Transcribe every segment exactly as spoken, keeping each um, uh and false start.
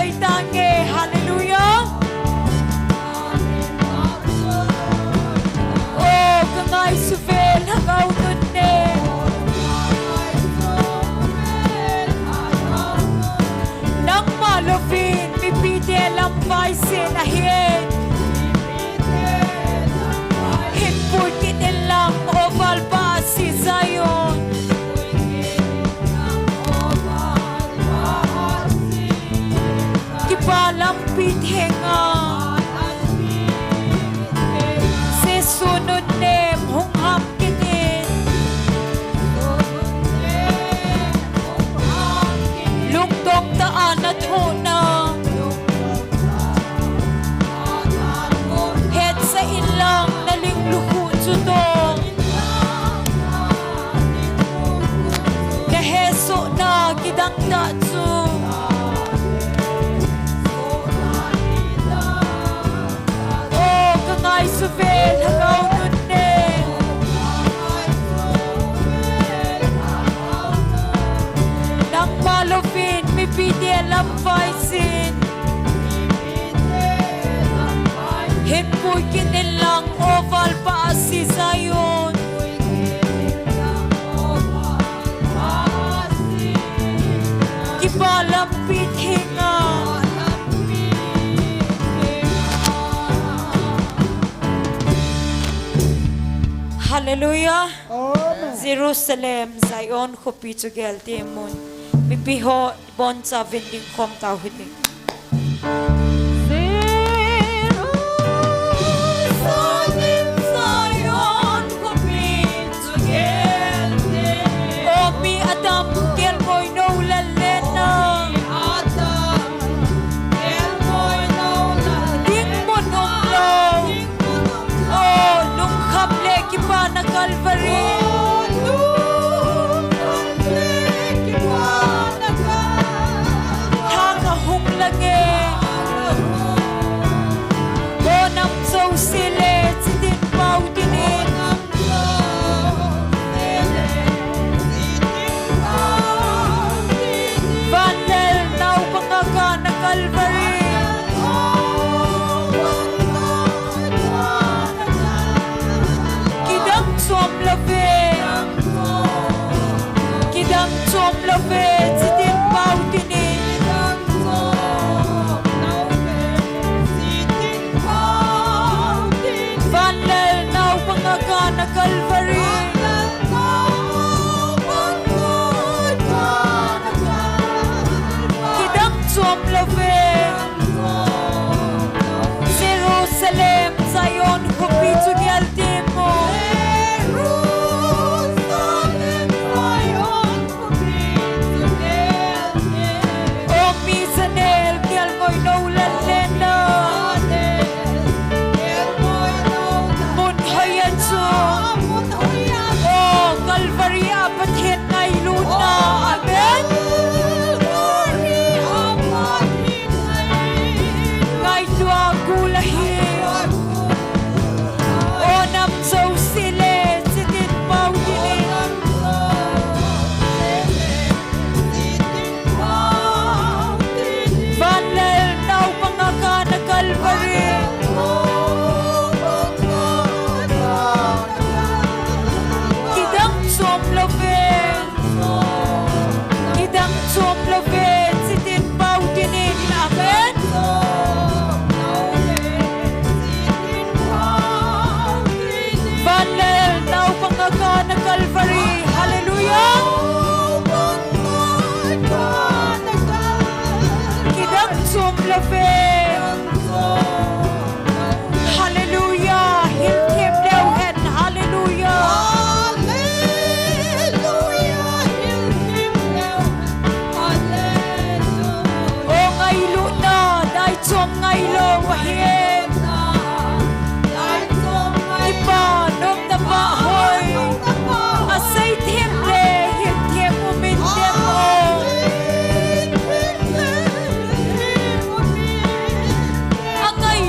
Tange, hallelujah. O, kangaisuve Lhagao Nunnem. Nangma louvin mipite lamvaisin ahin. Hinpui kit inlang, O valpa Zion. Kipa lampi thenga Jesu nunnem hung ham kit in. Lungdong tah a nathohna hetsah inlang, naling lukhuh chu toh. Nahesohna kidang tah chu. O, kangaisuve Lhagao Nunnem. Nangma louvin mipite lamvaisin. Hinpui kit inlang, O valpa Zion. Kipa lampi thenga. Hallelujah. Amen. Jerusalem, Zion khopi chu gel temun. Mipi ho boncha vin ding khom tau hite. Jerusalem, Zion khopi chu gel te. O mi adam kelngoi nou lallen na. Dingmun umlou. O, lungkham le kipana Calvary. Thang ahung lange. O, nam jouse le chitin pao tin in. Vanlel naupang a kana Calvary. Kidang chom love. Kidang chom love. Chitin pao tin in. Vanlel naupang a kana Calvary. Kidang chom love. Jerusalem, Zion khopi chu gel temun. O mi janel kelngoi nou lallen na. Mun hoiya chu. O Calvary a Pathen ngailutna. Amen. Ngailua kul ahi. O nam jouse le chitin pao tin in. Vanlel naupang a kana Calvary. Kidang chom love. Kidang chom love, chitin pao tin in. Amen. Vanlel naupang a kana Calvary. Hallelujah. Kidang chom love. Hallelujah. Hilthem leu hen. Hallelujah. Hallelujah. Hilthem leu. Hallelujah. O ngailutna, dai chom ngailou ahi. Kipa, nomtapa hoi. Aseithem le hilthem umin dem o. Angai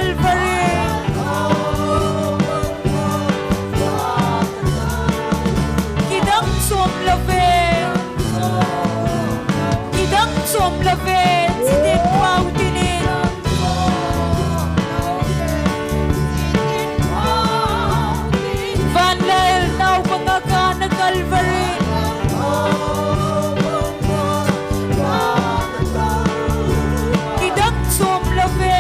Calvary. Kidang som love. Kidang som love. Chiding pau tinin. Van le el naubang a kana Calvary. Kidang som love.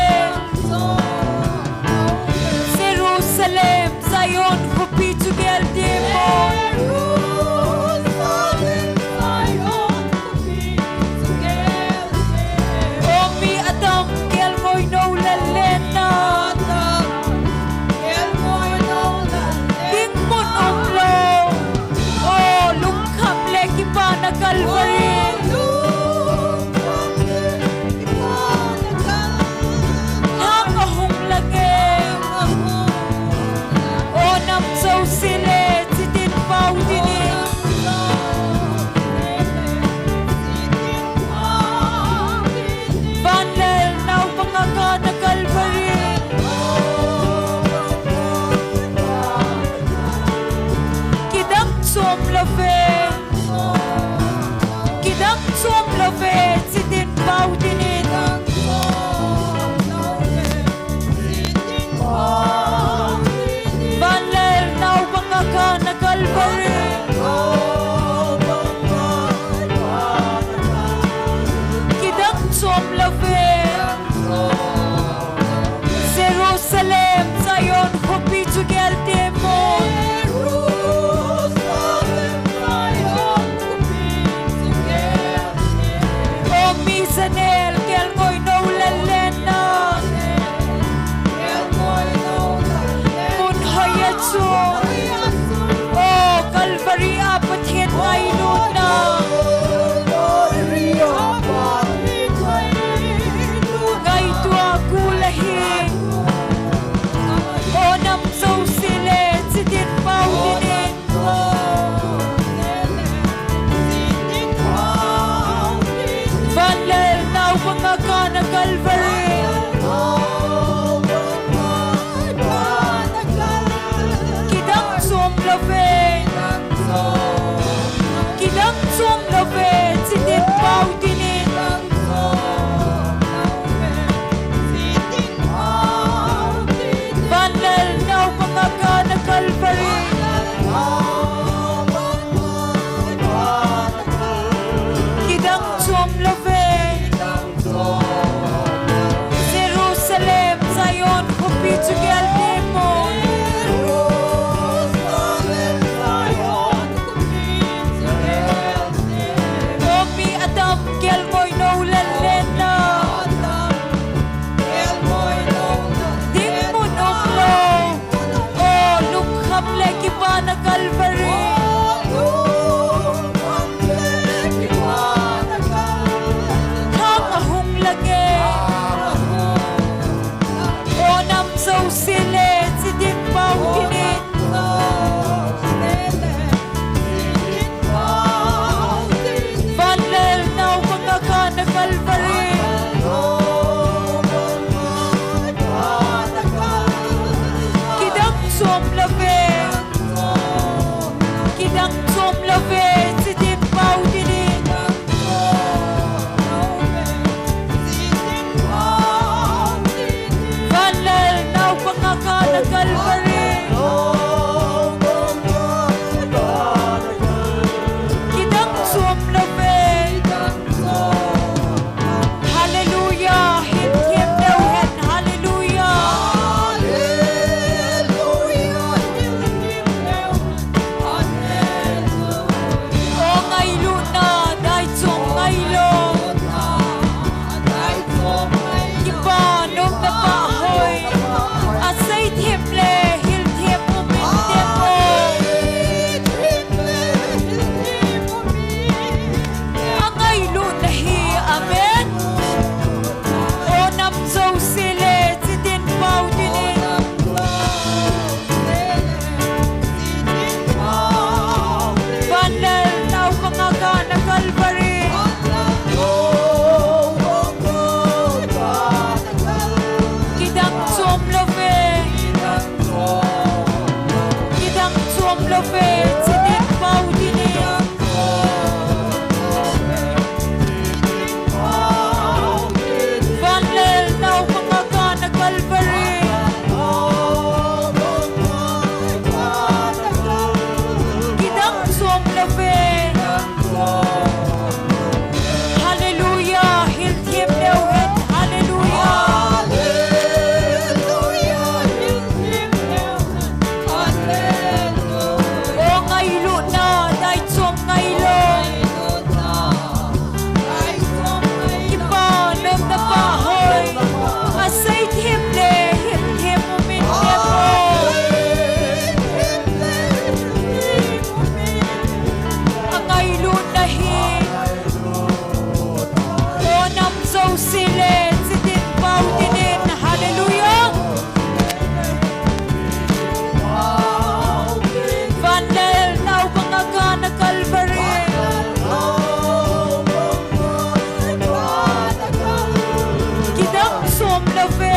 love.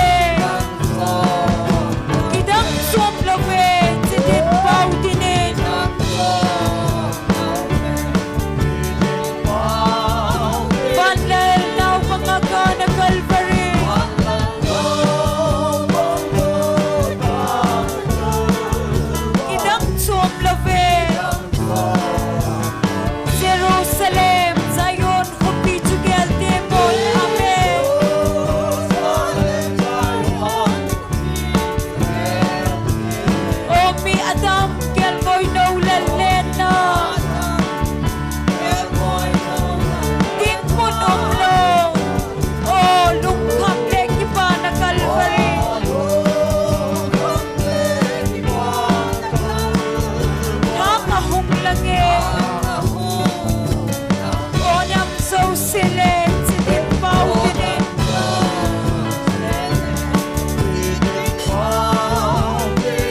Kidang som love, chidin pau dinin. Vanlel nau panga kana Calvary. Kidang som love. Jerusalem, Zion, khopi chu gel te mon. Amen. O mi Adam, gel ngoi nou lel len na. Ding mun um lou. O, lungkham le kipana Calvary. Thang ahung lang e. O, nam jouse le, chidin pau dinin.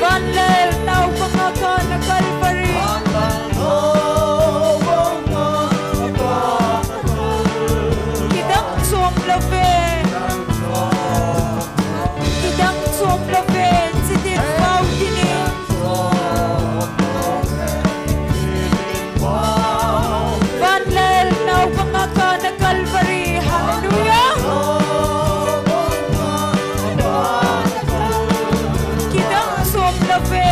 Vanlel nau panga kana Calvary. Kidang som love. Kidang som love, chidin pau dinin. Vanlel nau panga kana Calvary. Hallelujah. Kidang som love.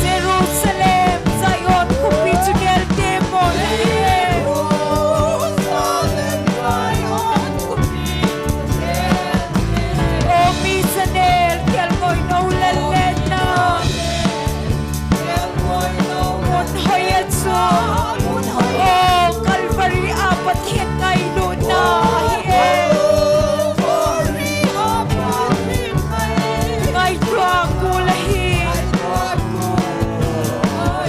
Jerusalem, Zion, khopi chu gel te mon. O mi Sanel, gel ngoi nou lel len na. Mun hoi a chu. O Calvary a Pathen ngailutna ahi e. Ngailutna ahi.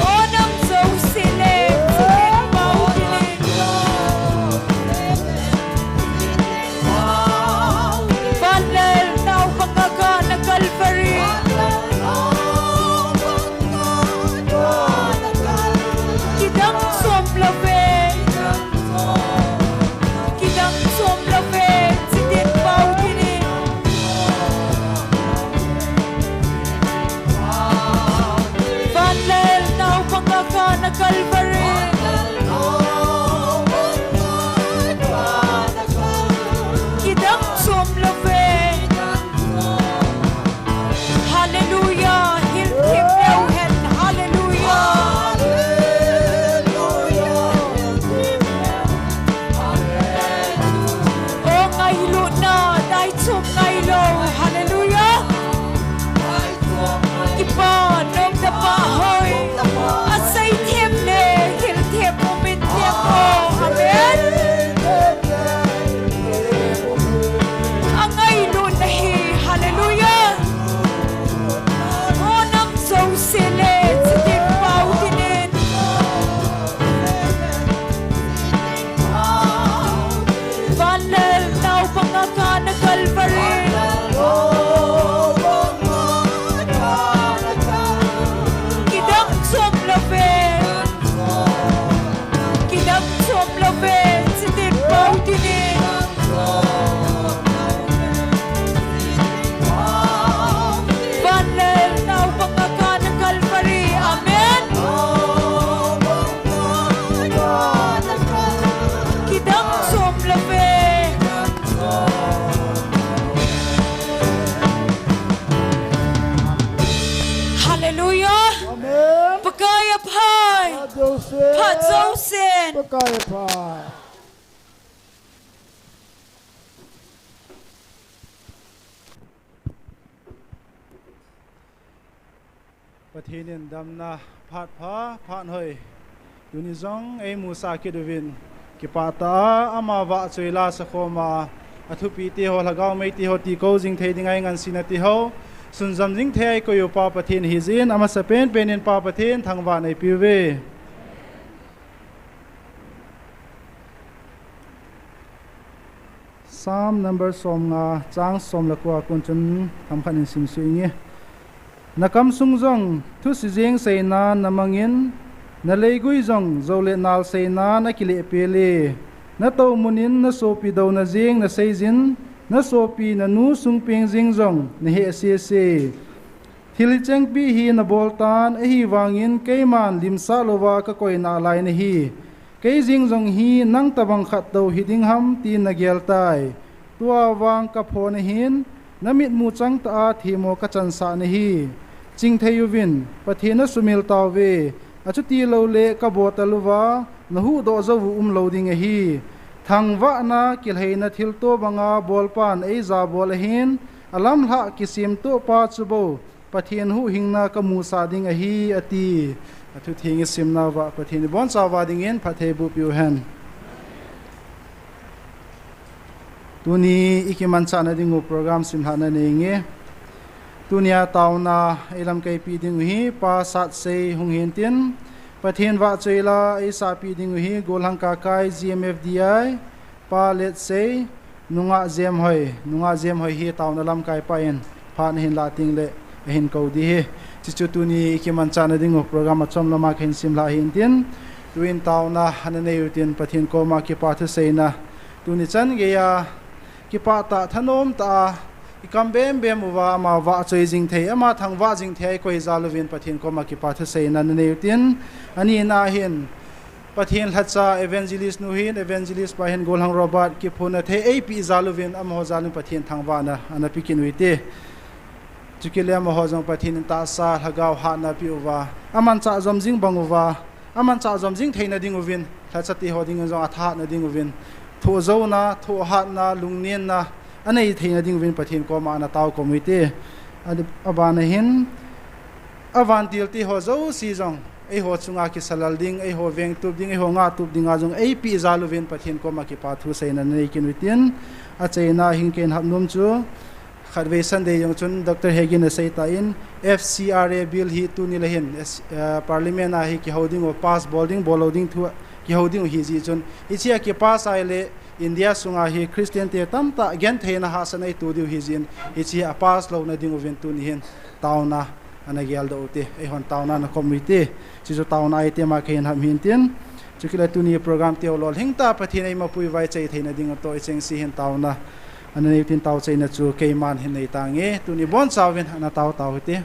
O nam jouse le, chidin pau dinin. Vanlel nau panga kana Calvary. Kidang som love. Kidang som love, chidin pau dinin. Vanlel nau panga kana Calvary. Kidang som love. Hallelujah. Hilthim leu hen. Hallelujah. O ngailutna, dai chom ngailou. Hallelujah. Kipa, nom tapa hoi. Asei them le, hil them, umin them o. Amen. Angailutna hi, hallelujah. O nam jouse le, chidin pau dinin. Vanlel nau panga kana Calvary. Kidang chom love. Kidang chom love. Chidin pau dinin. Vanlel nau panga kana Calvary. Amen. Kidang chom love. Hallelujah. Amen. Pakai aphai. Phat jouse. Phat jousen. Pakai aphai. Pathen in damna phat pha, phat hoi. Tuni jong eimusah kit uvin, kipah tah a ama vahchoi la sakhom a, athupi teho, lhagao mei teho, tikou jing thei dinga eingansena teho, sunjam jing thei a eikoi u Pa Pathen ahi jeh in, amasapen pen in Pa Pathen thangvah in eipe uve. Psalm number somnga, chang som le ko a kon chun themkhat in simsuh inge. Nakam sung jong thusei jeng seinan namangin, naleigui jong jou le nal seinan akilehpel e. Natou munin nasopi douna jeng naseijin, nasopi nanu sungpeng jeng jong naheh sese. Thil hichengpi hi nabol tan, ahivangin keiman limsah louva kakoi nalai nahi. Kei jeng jong hi nang tobang khat tou hiding ham tin nagel tai. Tua vang kaphon ahin, namitmu changtah a themmo kachansah nahi. Chingthei uvin, Pathen nasumil tauve. Achuti loule kabottal uva nahuhdoh jou u umlou ding ahi. Thangvahna kilheina thilto banga bolpan eijabol ahin, alamlhah kisemtohpa chu bou Pathen huhhingna kamusah ding ahi, ati. Athutheng isimnauva Pathen ibonchauva dingin phatthei bohpiu hen. Tuni ikimanchahna dingu program simlhahna neinge. Tunia taona eilamkaipi dingu hi Pa Satsei hung hintin, Pathen vahchoila eisahpi dingu hi Golhang Kakai G M F D I, Pa Letsei, Nungah Jemhoi, Nungah Jemhoi hi taona lamkaipa in phat ahin lah tengle ahin kou ding ahi. Chuchu tuni ikimanchahna dingu program achom lama kahin simlhah hintin, tuin taona ana neiu tin Pathen koma kipa thuseina tuni chan geiya kipahtah thanomtah a ikam bembem uva ama vahchoi jing thei, ama thangvah jing thei a ikoi jal uvin Pathen koma kipa thuseina ana neiu tin, anina hin Pathen lhacha evangelist nu hin evangelist pa hin Golhang Robert kiphonna thei eipeh jal uvin amaho jal in Pathen thangvahna ana pe kit u hite. Chukit le amaho jong Pathen in tahsa lhagao hatna apeh uva, amanchah jom jing bang uva, amanchah jom jing theina dinguvin, lhachate ho dingin jong athahatna dinguvin, thohjouna, thohhatna, lungnenna anei theina dinguvin Pathen koma ana taokhom u hite. Abana hin avantilte ho jouse jong eiho chunga kisalal ding, eiho vengtup ding, eiho ngahtup dinga jong eipeh jal uvin Pathen koma kipa thuseina ana nei kit u hitin, achaina hin kahin hapnom chu, khatvei Sunday jong chun Doctor Hagin aseitan, F C R A bill hi tuni le hin Parliament a hi kihou dingu, pass bol ding, bol lou ding thu kihou dingu hijeh chun, hiche a kipass ahile India sunga hi Christian te tamtah gentheina hahsatna ito diu hijeh in, hiche a pass louna dinguvin tuni hin taona ana geldoh u hite, eihon taona ana khom u hite. Chuchu taona item a kahin hap hintin, chukit le tuni program teu lolhing tah Pathen eimapui uva ichai theina dingu toh ichengse hin taona ana neiu tin taochaina chu keiman hin neitange, tuni bonchauvin ana tao tau hite.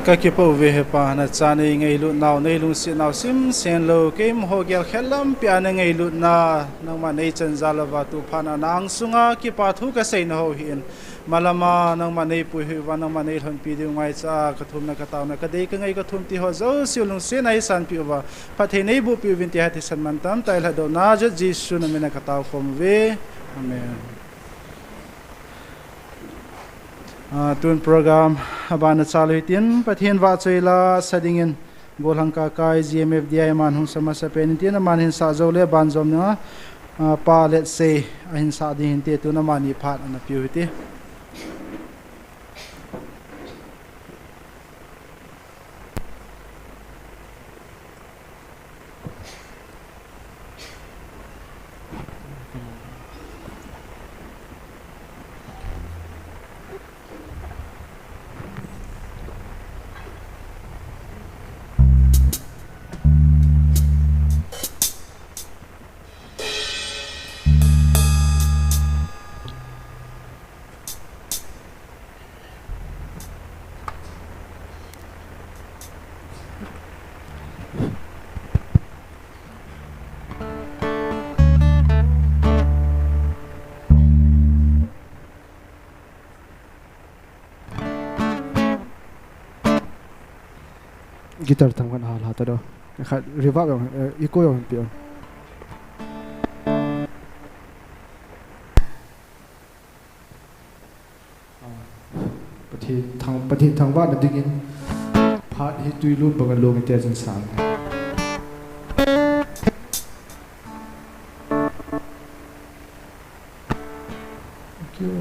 Ka kipah uve he Pa, nachate nei ngailut nau, nei lungset nau simsen lou, keima ho gel khel lampi a nei ngailut na, nangma nei chan jal uva tu phat a nang sunga kipa thu ka seina ho hi in. Malam a nangma nei puihoi uva, nangma nei lhonpi diu ngaicha a, ka thumna, ka taona, ka dei, ka ngai, ka thum ti ho jouse lungset a nei sanpi uva, phatthei nei bohpi uvin ti hathisan mantam tah a lhadoh na jal Jesu na min a ka tao khom uve. Amen. Ah, tun program abana chal u hitin, Pathen vahchoi la sa dingin, Golhang Kakai G M F D I aman hung sa masapen in tin, aman hin sah jou le banjom dinga, ah, Pa Letsei ahin sah ding hinte, tun amani phat ana peh u hite. Guitar thangvah hal ha ta do. Khat reverb jong, eh, echo jong pe jong. Ah, Pathen thang, Pathen thangvahna dingin phat hi tui lut banga lung ite jin sang. Okay.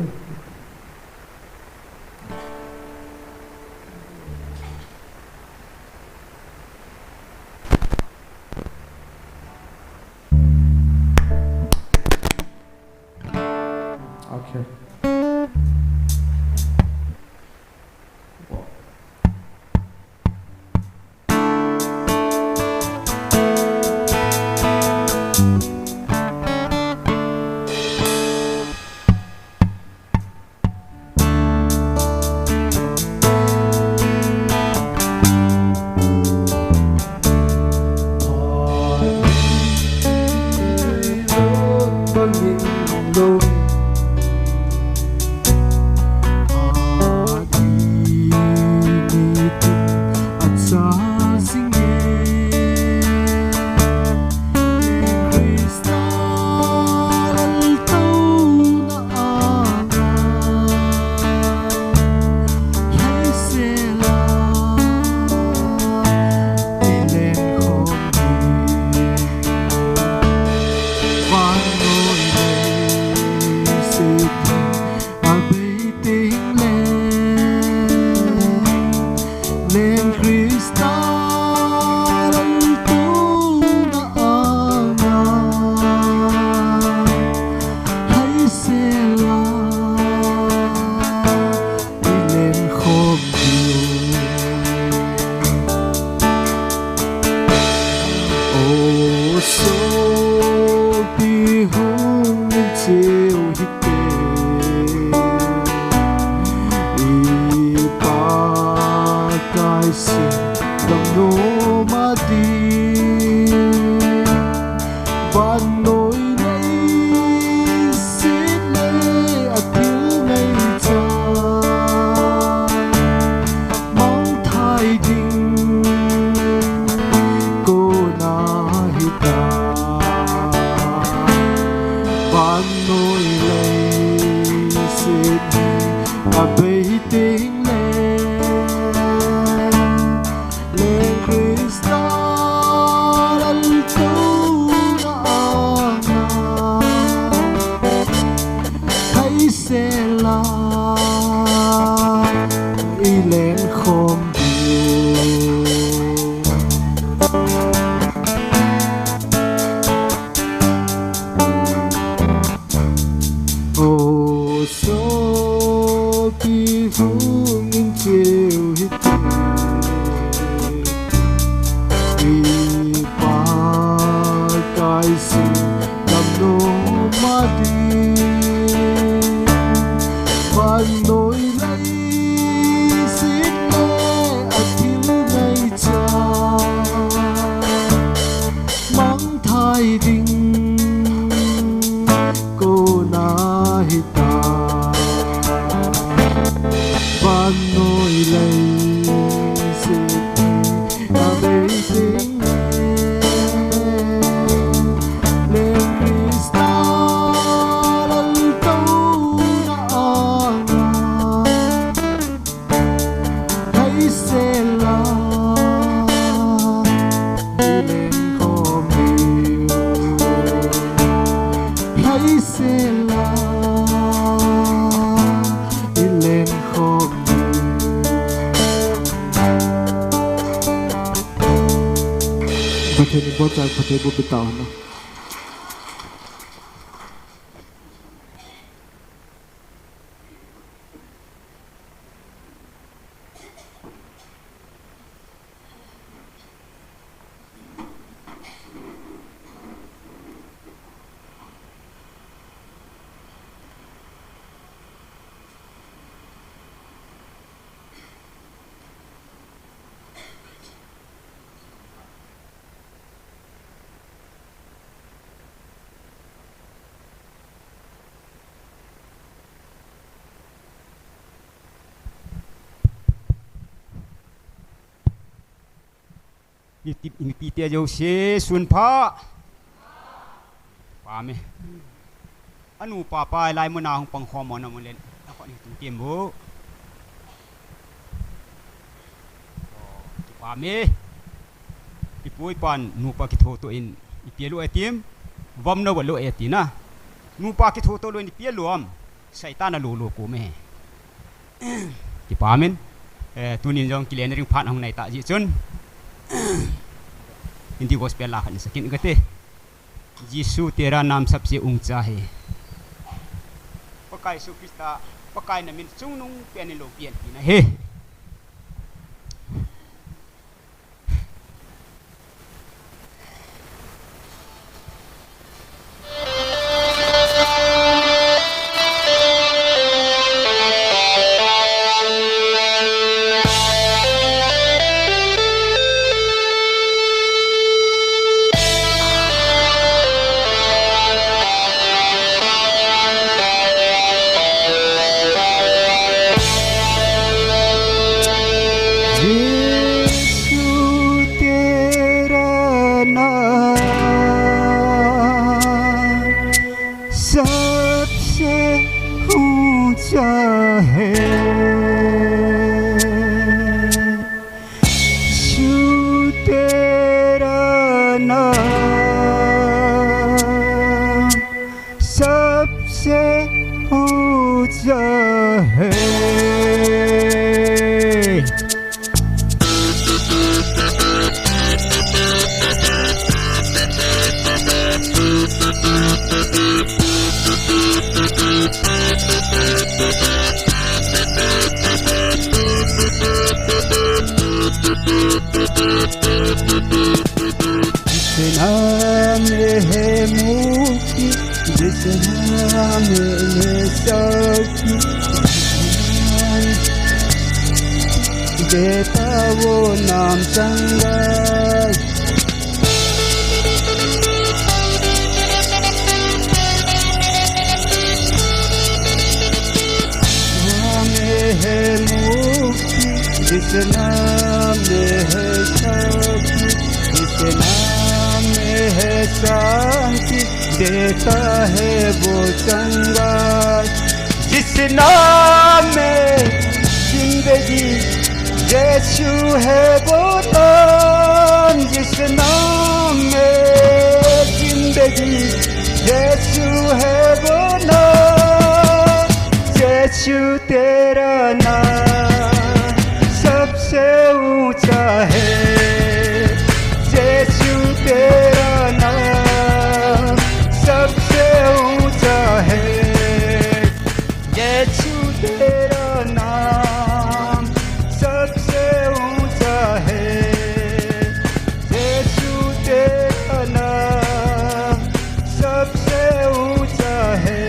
Ilen khom ni. Haisela. Ilen khom ni. Pathen in bolchai phatthei boh peh tahen. Mipite jouse sun pha. Pame. Anu papa lai muna hung pang khom mo na mo len. Ako ni tu tem bo. Pame. Ipu ipan nupa kithoto in ipi alo e tim. Vam no alo e tina. Nupa kithoto lo in ipi alo am. Satan alo lo ko me. Kipa min. Eh, tunin jong kilen ring phat hung nai ta ji chun. Hindi gospel la khat ni sakin kate. Jisu tera naam sabse uncha hai. Pakai Jisu Krista, Pakai na min chungnung pen in lo pian tina he. यीशु तेरा नाम सबसे ऊंचा है। यीशु तेरा नाम सबसे ऊंचा है। जिस नाम में है मुक्ति, जिस नाम में है शक्ति, देता वो नाम चंगा। नाम में है मुक्ति, जिस नाम में है शक्ति, जिस नाम में है शांति, देता है वो चंगा। जिस नाम में जिंदगी, यीशु है वो नाम, जिस नाम में जिंदगी, यीशु है वो नाम। यीशु तेरा नाम सबसे ऊंचा है, यीशु तेरा नाम सबसे ऊंचा है। यीशु तेरा नाम सबसे ऊंचा है, यीशु तेरा नाम सबसे ऊंचा है।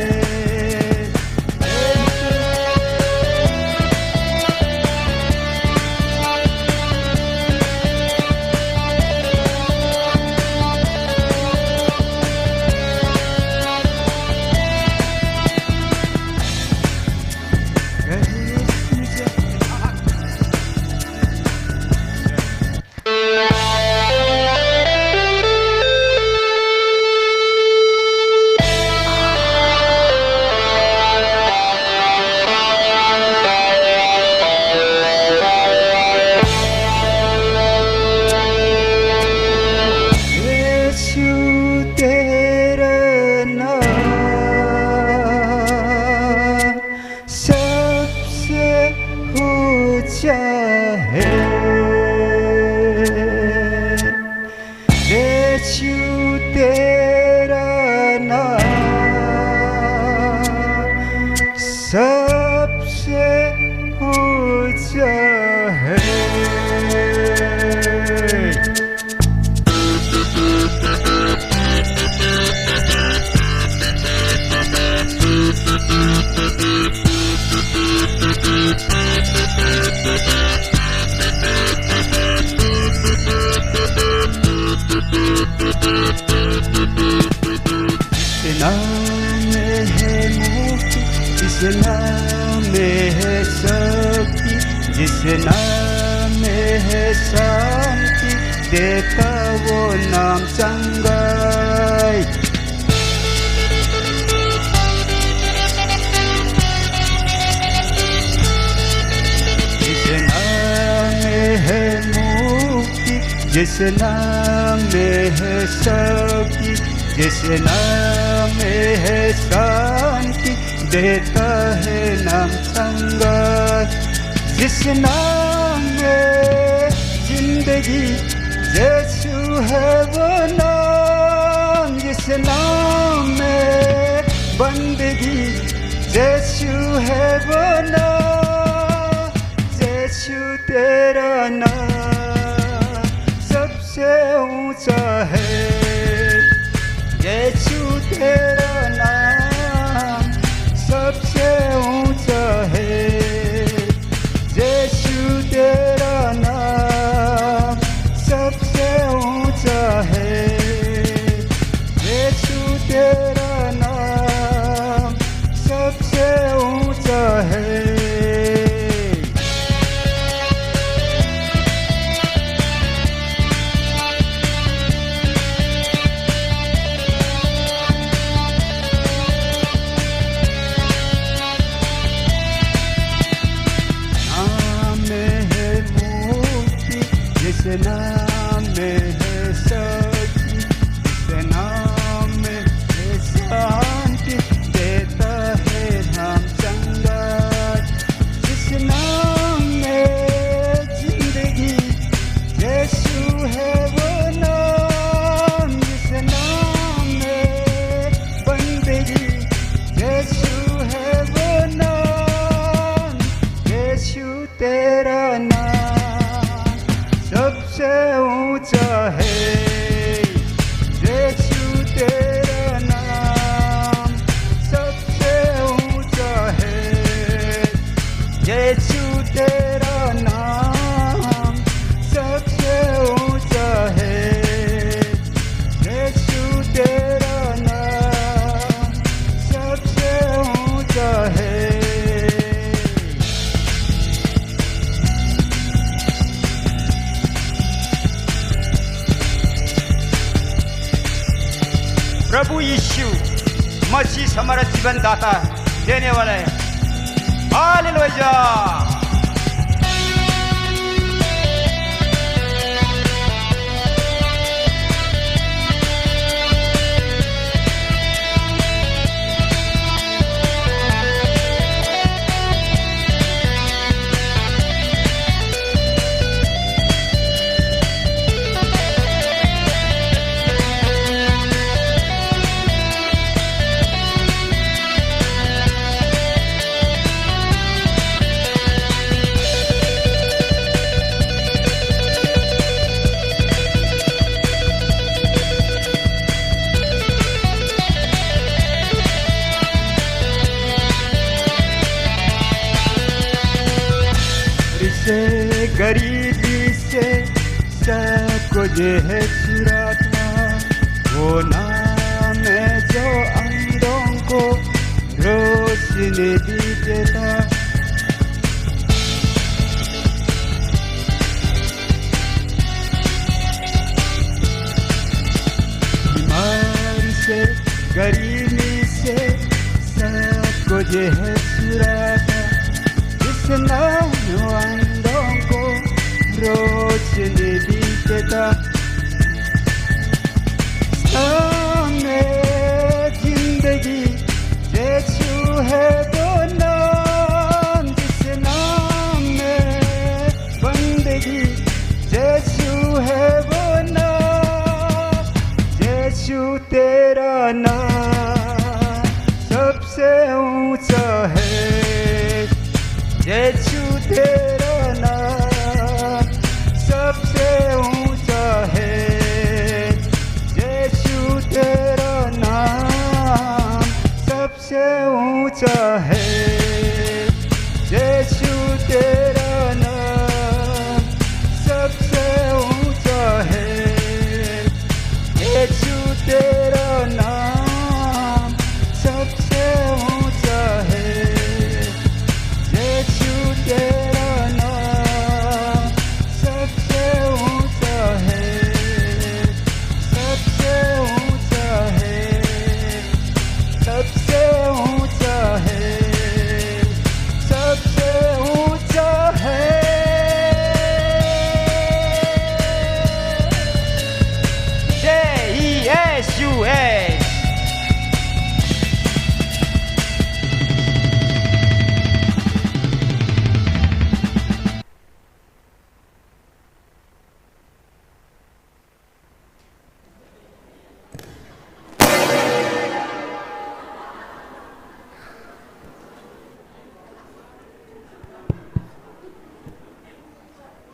यीशु तेरा नाम सबसे ऊंचा है। जिस नाम में है मुक्ति, जिस नाम में है शक्ति, जिस नाम में है शांति, देता वो नाम चंगाई। जिस नाम में है मुक्ति, जिस नाम में है शक्ति, जिस नाम में है शांति, देता है नाम चंगाई। जिस नाम में जिंदगी, यीशु है वो नाम। जिस नाम में बंदगी, यीशु है वो नाम। यीशु तेरा नाम सबसे ऊंचा है। यीशु तेरा नाम सबसे ऊंचा है। यीशु तेरा नाम सबसे ऊंचा है। यीशु तेरा नाम सबसे ऊंचा है। नाम में है मुक्ति, जिस नाम में है शक्ति, जिस नाम में है शांति, देता है नाम चंगाई। जिस नाम में जिंदगी, यीशु है वो नाम। जिस नाम में बंदगी, यीशु है वो नाम। यीशु तेरा नाम सबसे ऊंचा है। यीशु तेरा नाम सबसे ऊंचा है। यीशु तेरा नाम सबसे ऊंचा है। यीशु तेरा नाम सबसे ऊंचा है। प्रभु यीशु मसीह हमारा जीवन दाता है, देने वाला है। हालेलुया। से गरीबी से सबको ये है छुड़ाता, वो नाम है जो अंधों को रोशनी भी देता। बीमारी से, गरीबी से सबको ये है छुड़ाता, जिसने अंधों को रोशनी भी देता। नाम में जिंदगी यीशु है वो नाम, जिस नाम में बंदगी, यीशु है वो नाम। तेरा नाम सबसे ऊंचा है, यीशु तेरा नाम सबसे ऊंचा है, यीशु तेरा नाम सबसे ऊंचा है, यीशु तेरा नाम सबसे ऊंचा है, यीशु तेरा नाम सबसे ऊंचा है, यीशु तेरा नाम सबसे ऊंचा है, सबसे ऊंचा है, सबसे ऊंचा है, सबसे ऊंचा है। J E S U S.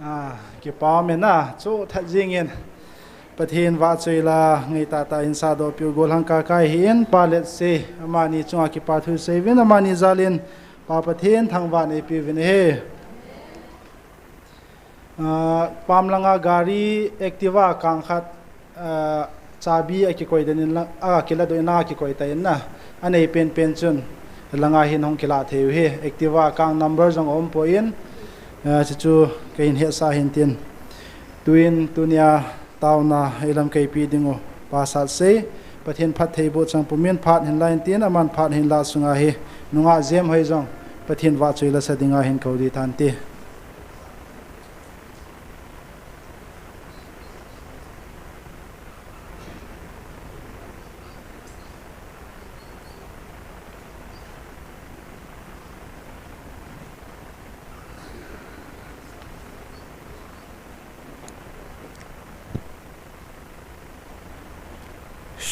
Ah, kipa um e, chu that jingin Pathen vahchoi la ngai tahtah in sadoh piu gollhang Kakai hi in, Pa Letsi, amani chunga kipa thu seiyuvin, amani jalin Pa Pathen thangvah neipiuvin ahi. Ah, pam langa gari Activa kang khat, ah, chabi akikoi den in lang, akiladoh in langa kikoi tan na. Anei penpen chun langa hin hung kilah thei u ahi. Activa kang number jong aumpoi, ah, chuchu kahin hetsah hintin. Tuin tunia taona eilamkai pi dingu Pa Satsei, Pathen phattheiboh chang pumin phat hinla intin, aman phat hinla sunga hi nungah Jemhoi jong Pathen vahchoi la sa dinga hin kou ding tante.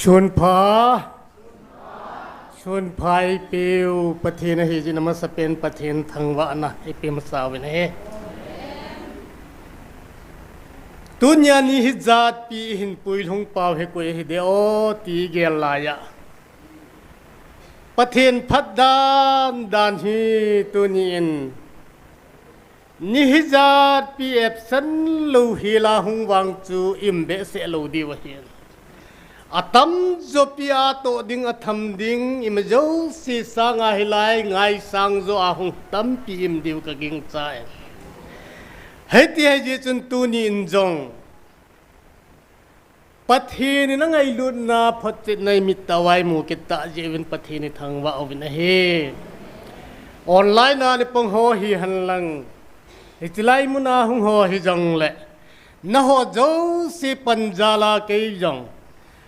Sunpha. Sunpha eipeu Pathen ahi jeh in amasapen Pathen thangvahna eipe masa uvin ahi. Tunia ni hijat pi ihin puilhung pau hi koi ahi de o ti gel laiya, Pathen phat dan dan hi tuni in ni hijat pi absent lou hila hung vang chu i um behseh lou diu ahi. Atamjo pi a toh ding, atham ding, ima jouse sanga hilai ngaisang jo a hung tampi i um diu ka gingchai. Hiti ahi jeh chun tuni in jong Pathen in angailutna photchetna i mittah uva i mu kit tah jeh uvin Pathen i thangvah uvin ahi. Online a na pang ho hihen lang, hiche lai mun a hung ho hijongle, nangho jouse pan jal a kei jong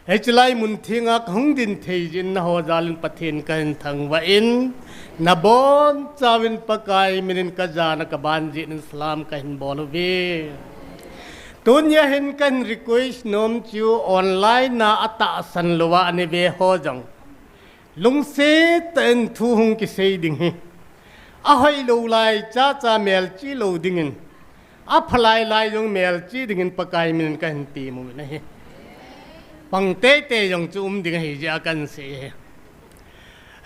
hiche lai mun theng a kahung ding thei jeh in nangho jal in Pathen kahin thangvah in, nabonchauvin Pakai min in ka jana ka ban jeh in salam kahin bol uve. Tunia hin kahin request nom chu online a atahsan louva ana ve ho jong, lungset tah in thu hung kisei ding ahi. Ahoi lou lai chacha melchih lou dingin, apha lai lai jong melchih dingin Pakai min in kahin temmu ahi. Pang teitei jong chu um ding ahi jeh a kahin sei ahi.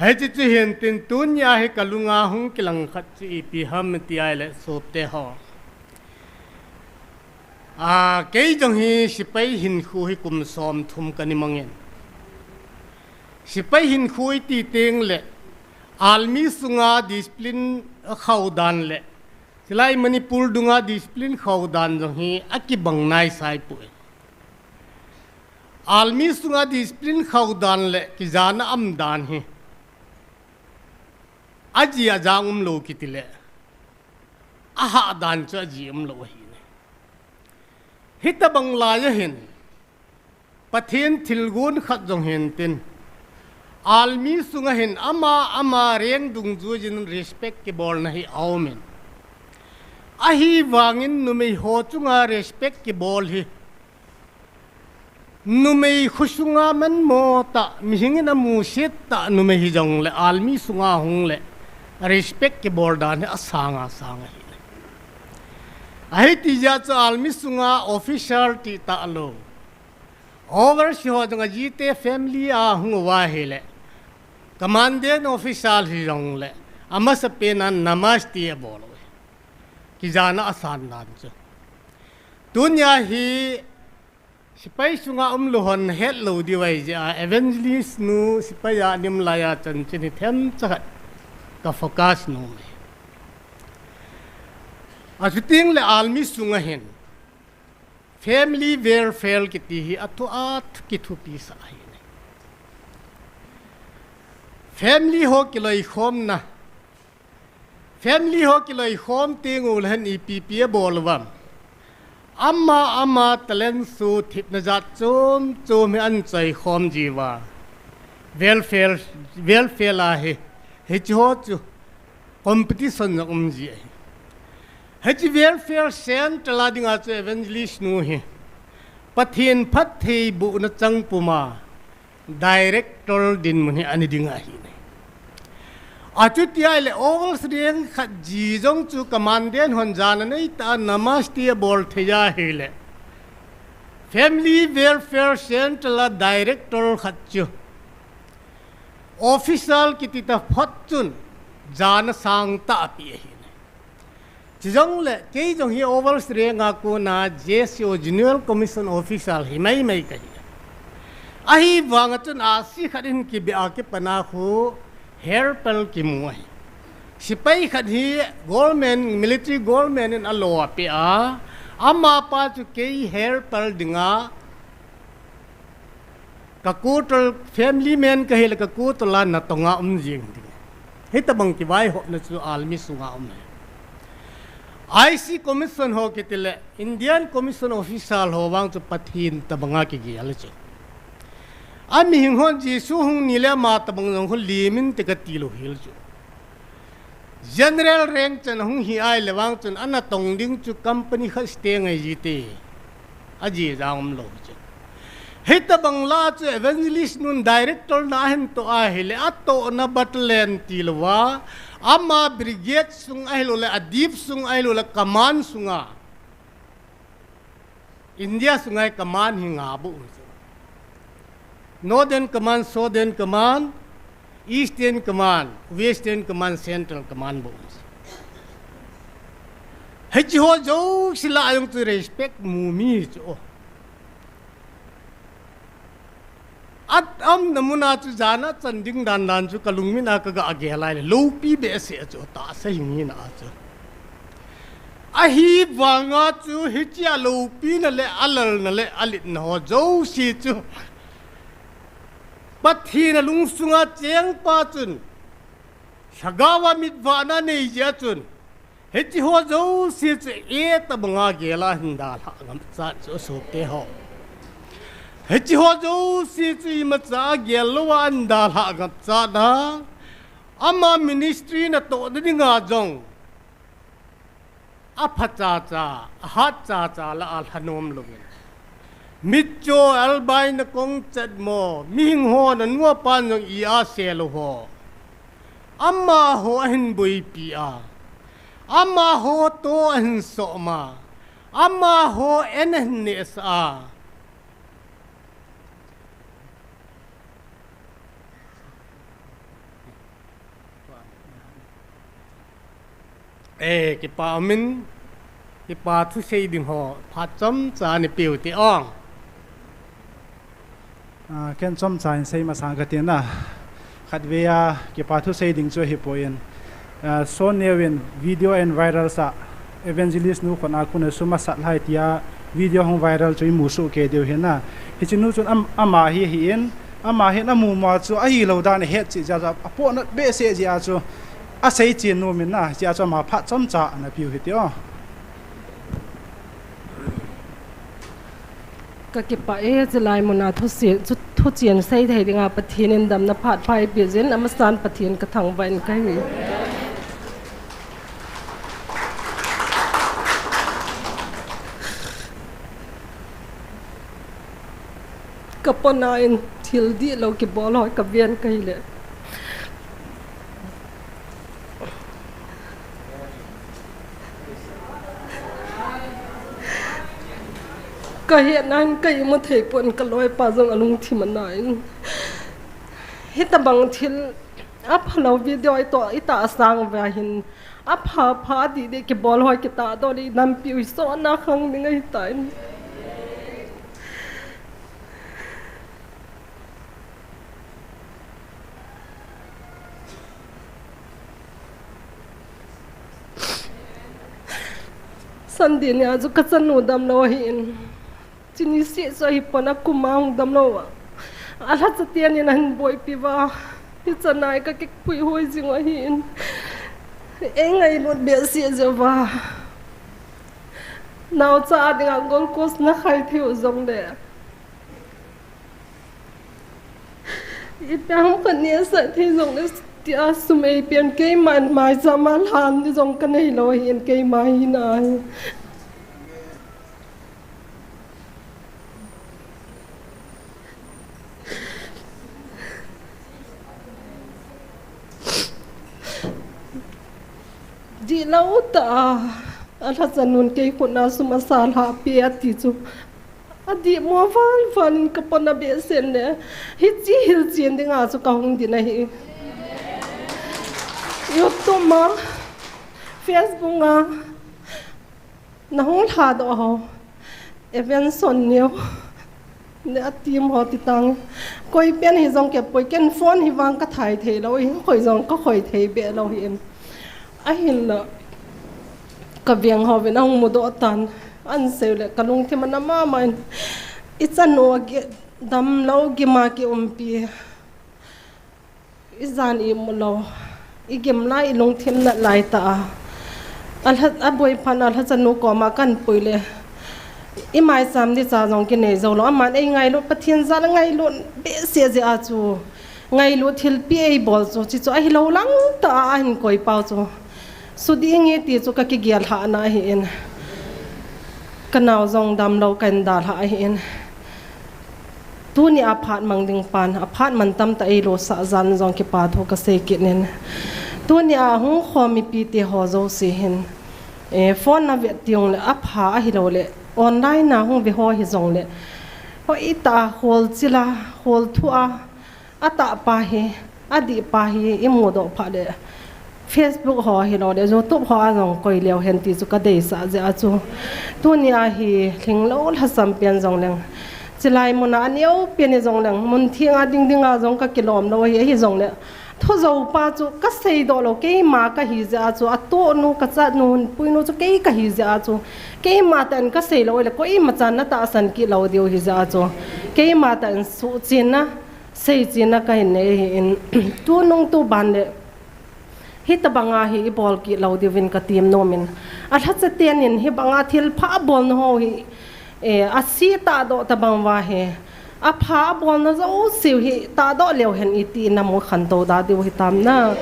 Hiche chu hintin, tunia hi ka lunga hung kilang khat chu ipi ham ti ahile, sopite ho, a, kei jong hi sepai hinkho hi kum somthum kana mangin, sepai hinkho iti tengle army sunga discipline khaudan le chulai Manipur dunga discipline khaudan jong hi akibang naisai poi. Army sunga discipline khaudan le kijana umdan hi aji ajang umlou kiti le, ahahdan chu aji umlou ahi. Hitobang laiya hin Pathen thilgon khat jong hintin, army sunga hin ama ama rank dungjuiyin respect kibolna hi aumin, ahivangin numei ho chunga respect kibol hi Numei khosunga manmo tah, mihing in amusit tah numei hijongle army sunga hung le respect kibol dan hi asanga sang ahi. Ahiti jeh chu army sunga officer ti tah lou, overseas ho jong ajite family a hung uva ahile commandant officer hijongle amasapen a namaste abol uve. Kijana asan dan chu. Tunia hi sepai sunga umlou hon hetlou diu ahi jeh a evangelist nu sepai a nim laiya chanchin hi themcha khat ka focus nom e. Achuting le army sunga hin family welfare kiti hi athu a kithupi sa ahi. Family ho kiloikhomna, family ho kiloikhom teng uleh hin ipi ipi abol uvam? Ama ama talent chu thepna jat chom chom hi ahin choikhom jiuva, welfare, welfare a hi, hiche ho chu competition jong um ji ahi. Hiche welfare centre a dinga chu evangelist nu hi Pathen phattheibohna chang puma director dinmun hi ana ding ahi. Achuti ahile overseas khat ji jong chu commandant hon jana neitah a namaste abol thei ahile family welfare centre a director khat chu official kiti taphot chun jana sangtah ape ahi. Chujongle kei jong hi overseas a kona J C O, General Commission Officer hi maimai kahi. Ahivanga chun ahsi khat in kibe a kipana khu helper kimu ahi. Sepai khat hi government, military government in alo apeh a, amapa chu kei helper dinga ka kotol, family man kahile ka kotol a natonga um jing ding. Hitobang kivaihopna chu army sunga um e. I C commission ho kiti le Indian Commission Officer ho vang chu Pathen tobanga kigel chu. Amihing hon Jesu hung ni le ama tobang jong khu limin te kati lou hel chu. General rank chan hung hi ahile vang chun anatong ding chu company khat state ngai jite. Ajeh jong umlou chu. Hitobang lah a chu evangelist nun director na ahin toh ahile atohna battalion tilouva, ama brigade sung ahilouleh adip sung ahilouleh command sunga India sunga hi command hi nga bou um chu. Northern Command, Southern Command, Eastern Command, Western Command, Central Command bou um chu. Hiche ho jouse lah a jong chu respect mu mi chu. Aumna muna chu jana chan ding dan dan chu kalungmit a kaga gel ahile loupi behseh chu, tahsa hing hina chu. Ahivanga chu hichea loupina le alalna le alitna ho jouse chu Pathen a lungsunga chengpa chun, lhagao a mitvahna nei jeh chun, hiche ho jouse chu itobanga gel a ahin dalhah ngam chan chu, asopi ho. Hiche ho jouse chu imacha gel louva ahin dalhah ngam chan a, ama ministry natohna dinga jong apha chacha, ahat chacha lah a lhanom louvin, mitcho, albai, nakong chetmo, mihing hon anu apan jong i a sel u ho, amaho ahin boipi a, amaho toh ahin som a, amaho an ahin nehsah a. Eh, kipa umin, kipa thusei ding ho phat chomcha neipeh u hite. Ah, ken chomcha in sei masang katin a. Khatvei a kipa thusei ding chu ahipoi in, ah, Son Neo in video ahin viral sah, evangelist nu khut a kona sum asat lai tia video hung viral chu imu soh kei diu ahin a. Hiche nu chun am-, ama hi ahin, ama hin amu ma chu ahilou dan ahet cheh jeh a chu, apohnat behseh jeh a chu asei chen nom in a, hichea chu ama phat chomcha ana peu hite o. Ka kipah e, chulai muna thusi-, thu-, thuchen sei thei dinga Pathen in damna phat pha eipeh jeh in, amasan Pathen ka thangvah in kahi. Ka pona in thil dihlou kibol hoi ka ven ka hile. Ka hetna in ka imu thei pon ka loipa jong alungthim ana in. Hitabang thil aphalou video ito ita asang ve hin. Apha pha didi kibol hoi kita do di nampi ui so na khang ding ahi tan. Sunday ni a chu ka chanu damlou ahin. Chuni si chu ahi pon a kum a hung damlou a. Alhacha ten in ahin boipi uva. Hichan a ka kipui hoi jing u ahin. Ei ngailut behseh jeh uva. Naocha a dinga glucose na khai thei u jongle. Ipi ham ka nehsah thei jongle tia sum ei pen keiman maicham a lhan di jong ka neilou ahin keima hina hi. Dihlou tah a, alhacha nun kei khut na sum asa lhah peh ati chu. Adih mo val val in ka pona behseh le. Hiche hilchen dinga chu ka hung din ahi. YouTube a, Facebook a, na hung lhadoh ho. Evanson neo. Ne a team ho ti tang. Koi pen hi jong kepoi ken phone hi vang ka thai thei lou hi khoi jong ka khoi thei be lou hi em. Ahinla. Ka veng ho vin ahung mudoh tan. An seu le ka lungthim ana mama in. I chanu a ge damlou gima ki umpi. I jan i mu lou, i gim lai, i lungthim nat lai tah a. A lha, a boipha na lhacha nu koma kan pui le. I maicham di cha jong kinei jou lou. Aman ei ngailut, Pathen jal a ngailut behseh jeh a chu. Ngailut thilpi ei bol chu, chi chu ahilou lang tah a ahin koi pau chu. Suding e ti chu ka kigel lhah na ahi in. Ka nao jong damlou kan dalha ahi in. Tuni a phat mang ding pan, a phat man tam tah ei losah jan jong kipa thu ka sei kit in. Tuni a hung khom mipi te ho jouse hin. E, phone na vet tiung le, apha ahilou le, online na hung ve ho hi jong le. Hoi tah a khol chil a, khol thu a, atah pa hi, adih pa hi, i mudoh pha le. Facebook ho hilou le, YouTube ho a jong koi leu hen ti chu ka deisah jeh a chu. Tuni a hi lhinglou lhasam pen jong leng. Chilai mun a aneo pen hi jong leng. Mun theng a ding ding a jong ka kilom lou hi, ahi jong le. Thujou pa chu ka seidoh lou, keima ka hi jeh a chu. A tohnu ka chanu, puinu chu kei ka hi jeh a chu. Keima tah in ka sei lou le, koima chan na tahsan kit lou diu hi jeh a chu. Keima tah in suhchenna, seichena ka hin nei ahi in. Tunung tuban le. Hitabang a hi i bol kit lou diuvin ka temnom in. A lhacha ten in hibang a thilpha bol na ho hi, eh, a si tahdoh tabang uva hi. Apha bol na jouse u hi tahdoh leu hen iti na mu khantou da diu hitam na.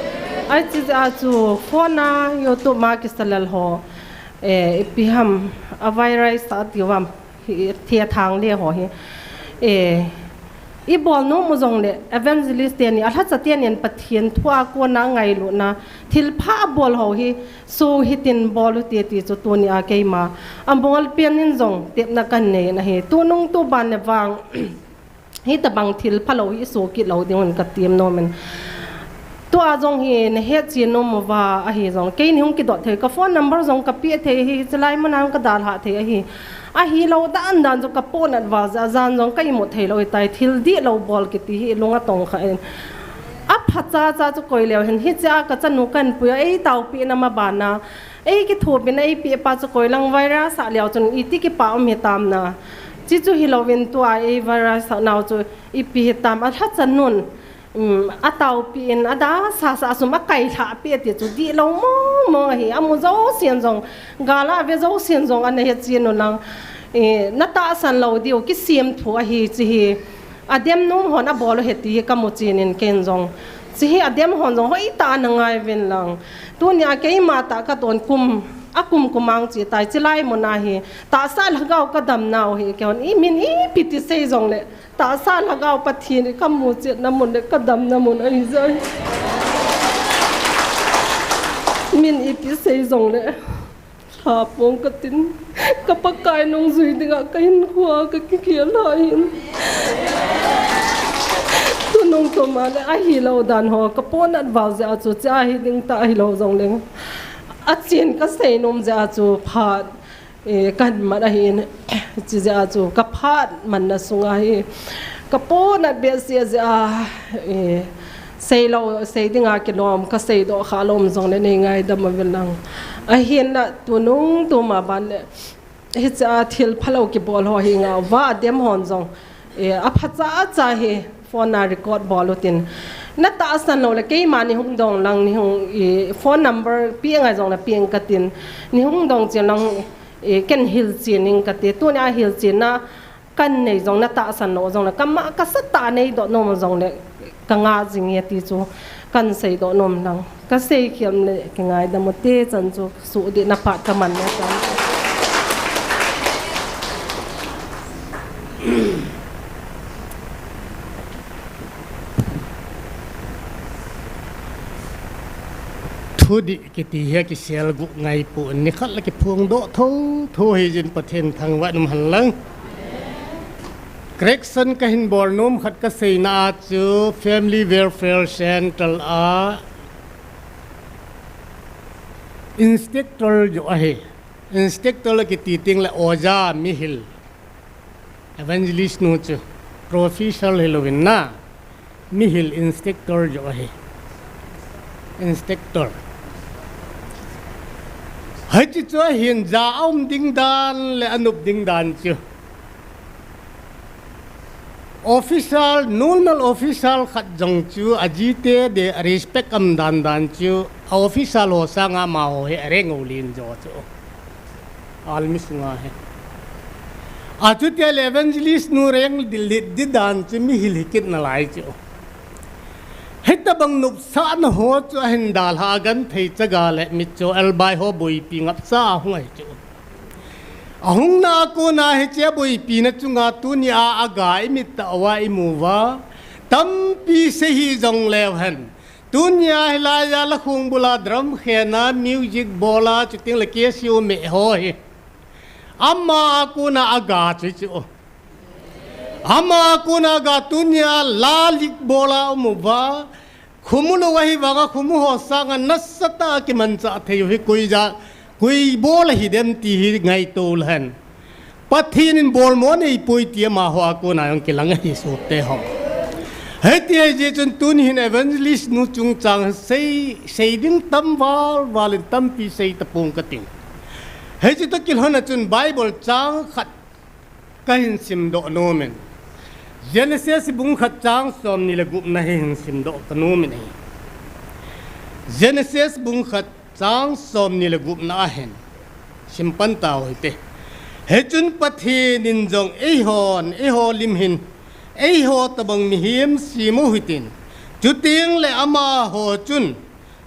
Ahi chi jeh a chu phone a YouTube ma kisalel ho, eh, ipi ham a virus a ti uvam. Hi, thethang le ho hi. Eh, i bol nom u jong le, evangelist teni, a lhacha teni in Pathen thu a kona ngailutna, thilpha bol ho hi, so hitin bol u te ti chu tuni a keima. A bol pen in jong, tepna kan nei na hi. Tunung tuban le vang, hitabang thilpha lou hi, so kit lou ding un ka temnom in. Tua jong hi na hetchen nom uva ahi jong. Keini hung kidot thei, ka phone number jong ka pe thei hi, chilai mun a ka dalha thei ahi. Ahilou dan dan chu ka ponat val jeh a jan jong ka imut thei lou hitai, thil dihlou bol kiti hi lung atong kha in. Apha chacha chu koi leu hen, hiche a ka chanu kan pui a, ei taopi na ma bana. Ei kithopina ei pe pa chu koi lang virus a leu chun iti kipa um hitam na. Chi chu hilouvin tua ei virus a nau chu ipi hitam a lhacha nun. Um, a taopi in, a da sa sa sum a kai lha pi ati chu dihlou mong mong ahi, a mu jousen jong, gal a ve jousen jong, ana hetchen u lang, eh, na tahsan lou diu, kisem thu ahi, chi hi, a dem nom hon a bol u ahi ti hi ka mu chen in ken jong, chi hi a dem hon jong, hoi tah a na ngai uvin lang, tuni a keima tah ka ton kum, Akum kumang chi tai, chilai mun ahi. Tahsa lhagao kadamnau hi, keiho imin ipi ti sei jongle, tahsa lhagao Pathen kamu chetna mun le kadamna mun ahi jeh. Min ipi sei jongle, lha pong katin, ka Pakai nungjui dinga kahinkhoa kakikhel ahin. Tunung tuma le ahilou dan ho, kaponat val jeh a chu, chea hi ding tah ahilou jongleng, achen kasei nom jeh a chu phat, eh, kahin mat ahin, chi jeh a chu kaphat manna sunga hi, kaponat behseh jeh a, eh, seilou, sei dinga kilom, kaseidoh khalou jongle nei ngaidam uvin lang. Ahinla tunung tuma ban le, hichea thil phalou kibol ho hi ngauva adem hon jong, eh, aphacha cha hi phone a record bol utin. Natahsan lou le keima neihung dong lang, neihung, eh, phone number pe ngai jongle pe katin. Neihung dong chen lang, eh, ken hilchen ing kati. Tunia hilchenna kanei jong, natahsan lou jongle, kama kasatah a neidoh nom jongle, kanga jing e ti chu kahin seidoh nom lang. Kasei khel'm le kingaidam ute, chan chu suhdihna phat kaman le chan. Thudih kiti hi akiselguh ngai pon, nikhat le kiphongdoh thotho hijin Pathen thangvah in um hen lang. Correction kahin bol nom khat kaseina a chu Family Welfare Centre a instructor joh ahi. Instructor kiti tengle oja, mihil. Evangelist nu chu professor hilouvin na, mihil instructor joh ahi. Instructor. Hiche chu ahin, ja aum ding dan le anop ding dan chu. Official, normal official khat jong chu ajite dia respect aum dan dan chu, a official ho sanga amaho hi areng u len jo chu. Army sunga hi. Achutia le evangelist nu reng dil, dil dan chu mihil hi kit nalai chu. Hitabang nopsahna ho chu ahin dalha, agenthei chaga le mitcho elbai ho boipi ngapcha ahung ahi chu. Ahungna a kona hiche boipina chunga tunia aga imit tah uva imu uva, tampi sei hih jongleu hen. Tunia hilaiya lakhong bula drum khena, music bola, chutengle Casio me ho hi, ama a kona aga chu chu. Ama a kona aga, tunia la lik bola um uva, khomu lou ahi vanga khomu ho sanga nasatah a kimanchah thei u hi koi ja, koi bol ahi dem ti hi ngaito lou hen. Pathen in bolmo neipoi ti amaho a kona jong kilang ahi, sopi teho. Hiti ahi jeh chun tuni hin evangelist nu chungchang sei, sei ding tam val val in tampi sei tapong kating. Hiche toh kilhon a chun Bible chang khat kahin simdoh nom in. Genesis bung khat chang somni le gupna hi hin simdoh kanom in ahi. Genesis bung khat chang somni le gupna ahin simpan tau hite. Hichun Pathen in jong eihon, eiho lim hin, eiho tabang mihem sem u hitin. Chutengle amaho chun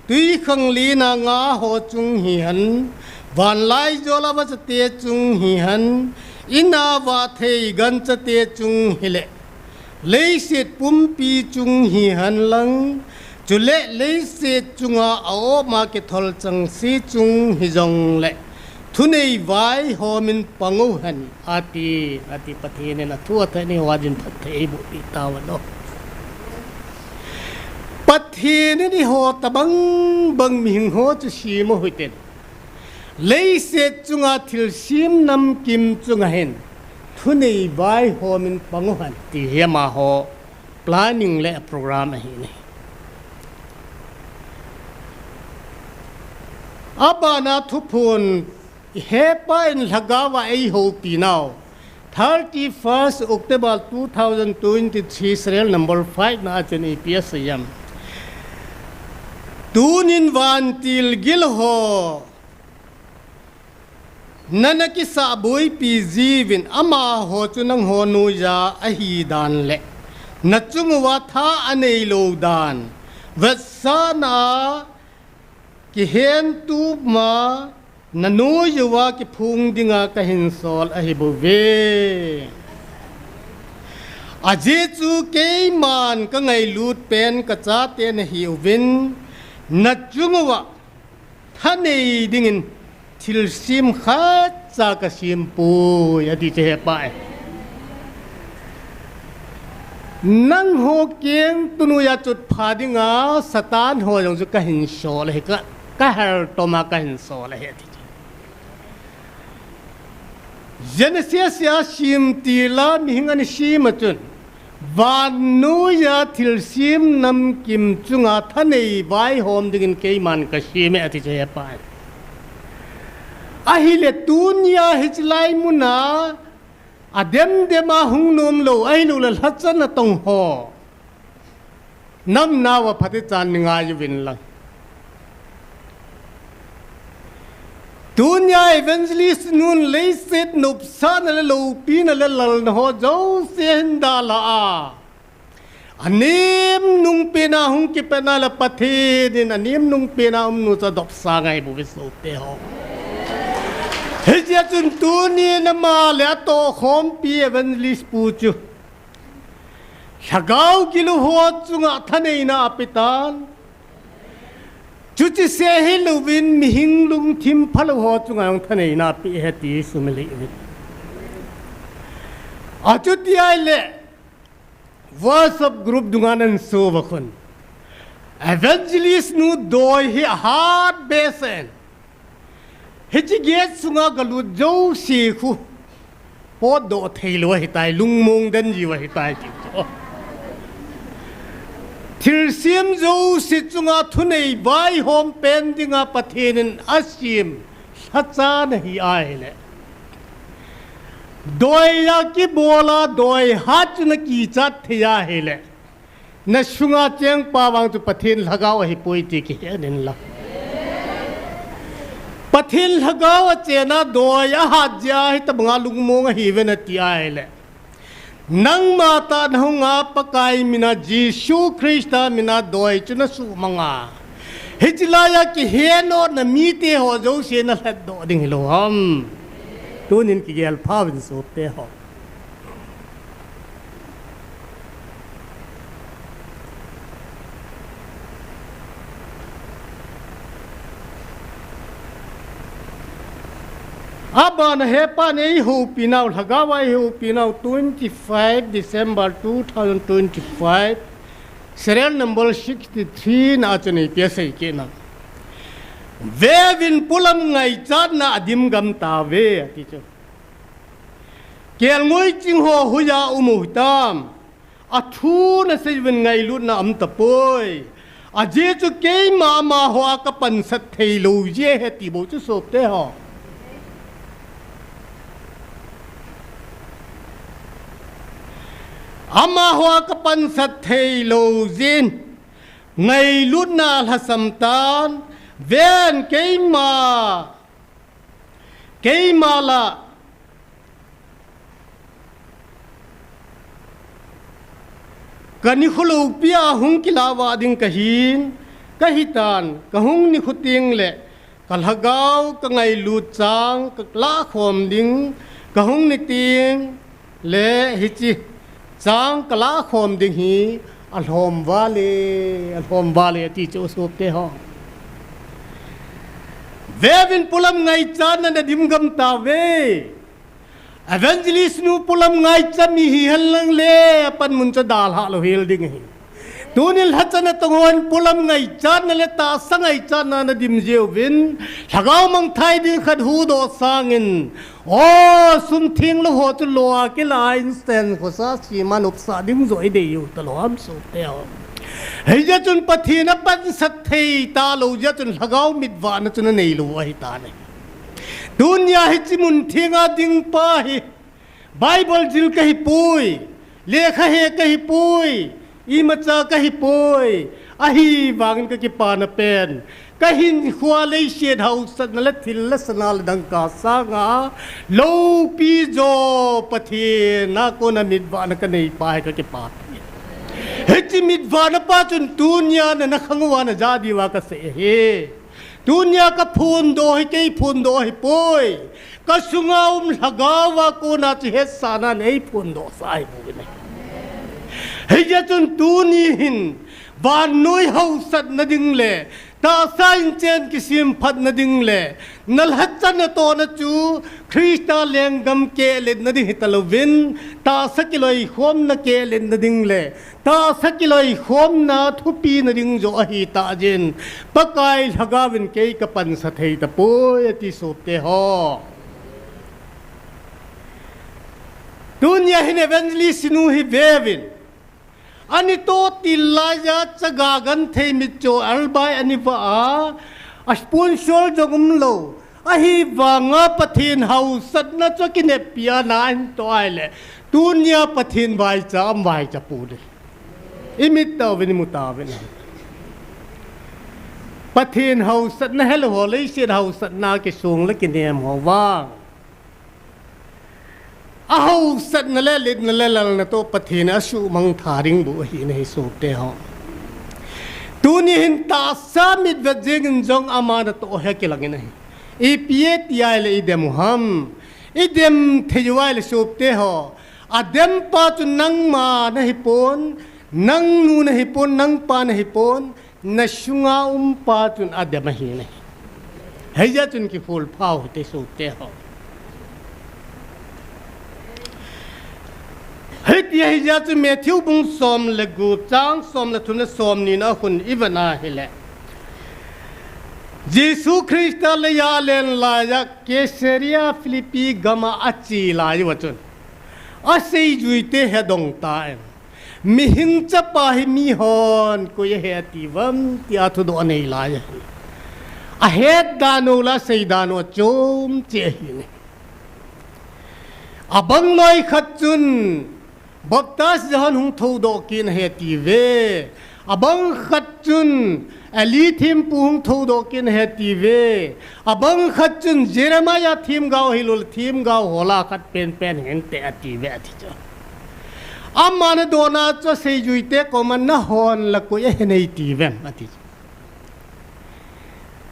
twikhanglen a nga ho chung hihen, vanlaijol a vachate chung hihen, in a vahthei ganchate chung hile, leiset pumpi chung hihen lang, chule leiset chunga a-op a kithol chengse chung hijongle, thunei vaihom in pang u hen, ati, ati. Pathen in athu atheng in eiho a dinphatthei eiboh peh tauvin o. Pathen in eiho tabang bang mihem ho chu sem u hitin, leiset chunga thilsem namkim chunga hin thunei vaihom in pang u hen ti hi amaho planning le program ahi ne. Abana thuphon, Hepa in lhagao a eihoupi nau, thirty-first October two thousand twenty-three, serial number five na a chun ipi asei em. Tunin vantil gil ho nana kisah boipi jiuvin, amaho chu nangho noiya ahi dan le, nachung uva tha anei lou dan, vetsahna a kihen tup ma, Nanu jouva kiphung dinga kahin sol ahi bouve. Ajeh chu keiman kangailut pen kachate nahiuvin, nachung uva thanei dingin thilsem khatcha kasem poi, ati chu hepa e. Nangho keng tunuya chutpha dinga Satan ho jong chu kahin sol ahi, ka, kaheltoma kahin sol ahi, ati chu. Genesis a simtila mihing ana sem a chun, vannoiya thilsem namkim chunga thanei vaihom dingin keiman kasem e, ati chu hepa e. Ahile tunia hiche lai muna ademdem a hung nomlou, ahiloule lhacha natong ho, namnauva phatechan neingai uvin lang. Tunia evangelist nun leiset nopsahna le loupina le lalna ho jouse ahin dalha a, anem nung pena hung kipatna le Pathen in anem nung pena umnu chu adopsa ngai bouve sopi ho. Hijeh chun tunin ama le atohkhompi evangelist pu chu lhagao gilu ho chunga thaneina apetan. Chuche seh hilouvin mihing lungthim phalou ho chunga jong thaneina apeh ahi ti sumil hih uvin. Achuti ahile WhatsApp group dunga nahin so uva khun, evangelist nu doi hi ahat behseh in, hiche gate sunga galut jouse khu potdoh theilou ahitai, lungmong den jiu ahitai ti chu. Thilsem jouse chunga thunei vaihom pen dinga Pathen in asem lhacha nahi ahile, doiya kibola doi hat chu nakichat thei ahile, nasunga chengpa vang chu Pathen lhagao ahipoi ti kihen inlang. Pathen lhagao achena doi ahat jeh a hitobanga lungmong ahiuve nati ahile, nangma tah nahunga Pakai mina, Jesu Christa mina doi chu nasuhmanga, hiche laiya kihenona mite ho jouse nalhatdoh ding hilou ham? Tunin kigel phauvin sopi ho. Abana hepan eihoupinau, lhagaova eihoupinau, twenty-five December two thousand twenty-five, serial number sixty-three na achun ipi asei kit nam? Veuvin, polam ngaichatna adim gam tauve, ati chu. Kelngoi ching ho hoiya um u hitam? Athu nasei uvin, ngailutna aumtapoi. Ajeh chu keima amaho a kapansat theilou jeh ahi ti bou chu sopi ho. Amaho a kapansat theilou jeh in ngailutna alhasam tan, ven keima, keima la kanikho loupia hung kilah vah ding kahin, kahitan, kahung nikho tengle kalhagao kangailut chang kalahkhom ding, kahung ni tengle hiche chang kalahkhom ding hi alhom vale, alhom vale ati chu sopi ho. Veuvin, polam ngaichatna adim gam tauve. Evangelist nu polam ngaicha mi hihen lang le apanmun chu adalhah lou hel ding ahi. Tunin lhacha natong hon polam ngaichatna le tahsa ngaichatna nadim jeh uvin, lhagao mangthai ding khat huhdoh sangin, o, sum thenglou ho chu lo a kila incense khosa sema nopsah ding joh idei u talou ham sopi ho. Hijeh chun Pathen apansat thei talou jeh chun lhagao mitvahna chu naneilou ahitan ahi. Tunia hiche mun thenga dingpa hi Bible jil kahipoi, lekha he kahipoi, imacha kahipoi, ahivangin kakipana pen kahinkhoa leiset haosatna le thil le sana le dangka sanga loupi jo Pathen a kona mitvahna kaneipa hi kakipah e. Hiche mitvahna pa chun tunia na, nakhang uva najah diuva kasei ahi. Tunia kaphondoh hi kei phondoh ahipoi. Kasunga um Lhagao a kona chu hetsahna nei phondohsah ahi bou ahi. Hijeh chun tuni hin vannoi hausatna ding le tahsa inchen kisemphatna ding le nalhachan natohna chu Christa lenggam kehletna ding hitalouvin, tahsa kiloikhomna kehletna ding le tahsa kiloikhomna thupina ding joh ahitah jeh in, Pakai Lhagaovin kei kapansah thei tapoi ati sopte ho. Tunia hin evangelist nu hi veuvin. Ani toh til laiya chaga genthei mitcho albai ani vah a, a sponsor jong umlou. Ahivanga Pathen hausatna chu kineppi a nahin toh ahile, tunia Pathen vaicha um vaicha pou ding. Imit tauvin, imu tauvin. Pathen hausatna helou ho, leiset hausatna kisong le kinem ho vang, ahausatna le letna le lalna toh Pathen asuhmang tha ding bou ahi nahi sopte ho. Tuni hin tahsa mitvet jengin jong ama natoh hi akilangin ahi. Ipi e ti ahile idem u ham? Idem thei u ahile sopte ho, adempa chu nangma nahipon, nangnu nahipon, nangpa nahipon, nasunga umpa chun adem ahi nahi. Hijeh chun kikhol phau hite sopte ho. Hiti ahijeh chun Matthew bung som le gup chang som le thum le som ni na khun ivet na hile, Jesu Christa leiya alen laiya Caesarea Philippi gama ache lai uva chun aseijuite hi adong tan, Mihem Chapa hi mihon koi ahi atiuvem tia thudoh anei lai ahi. Ahet dan u le asei dan u achom cheh ahi nahi. Abang loi khat chun Baptist Johan hung thoudoh kit ahi atiuve. Abang khat chun Eli thempu hung thoudoh kit ahi atiuve. Abang khat chun Jeremiah themgao hilou le themgao ho lah khat penpen hinte atiuve ati chu. Ama nadohna chu aseijuite koma nahon la koi ahi nei tiuvem ati chu.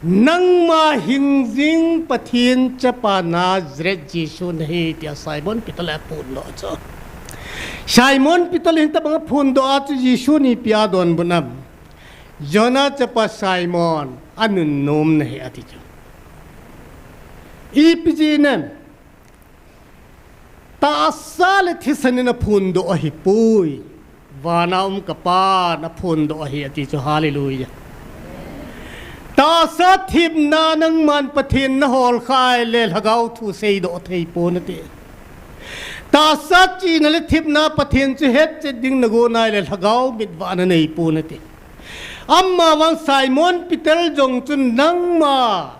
Nangma hingjing Pathen Chapa Nazareth Jesu nahi tia Simon Peter le aphondoh chu. Simon Peter le hitabang aphondoh a chu Jesun ipi adonbut em? Jonah chapa Simon, anunnom nahi ati chu. Ipi jeh inem? Tahsa le thisan in aphondoh ahipoi. Vana um ka Pan aphondoh ahi ati chu, hallelujah. Tahsa themna nangman Pathen nahol kha ahile Lhagao thu seidoh thei pon nate. Tahsa chihna le themna Pathen chu hetchet ding nagon ahile Lhagao mitvah nanei pon nate. Amavang Simon Peter jong chun nangma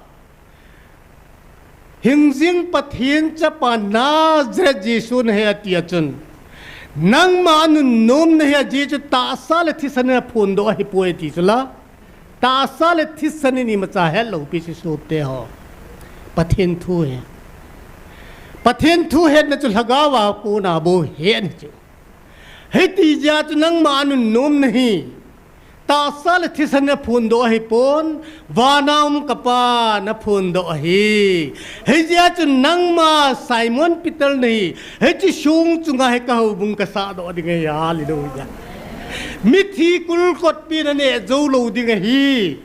hingjing Pathen Chapa Nazareth Jesu nahi ati a chun, nangma anunnom nahi ajeh chu tahsa le thisan in aphondoh ahipoi ati chu la. Tahsa le thisan in imacha hetlou pi chu sopte ho. Pathen thu ahi. Pathen thu hetna chu Lhagao a kona bou hetna chu. Hiti jeh a chu nangma anunnom nahi. Tahsa le thisan in aphondoh ahipon, vana um ka Pan aphondoh ahi. Hijeh a chu nangma Simon Peter nahi. Hiche song chunga hi ka houbung kasahdoh ding ahi, hallelujah. Mithi kulkotpi in aneh jou lou ding ahi.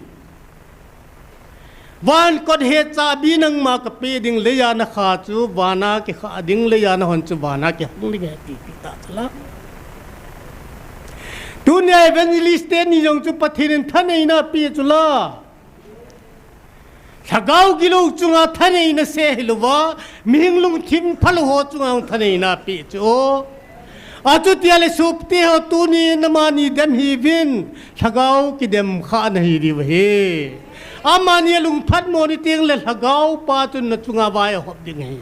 Van kot he chabi nangma kapeh ding, leiya nakha chu vana kikhah ding, leiya nahon chu vana kihong ding ahi tipi tah chu la. Tunia evangelist teni jong chu Pathen in thaneina apeh chu la. Lhagao gilou chunga thaneina seh hilouva, mihing lungthim phalou ho chunga thaneina apeh chu. Achuti ahile sopte ho, tuni namani dem hiuvin, Lhagao kidem khah nahi diu ahi. Amani alungphat mo ni tengle Lhagao pa chun nachunga vai ahop ding ahi.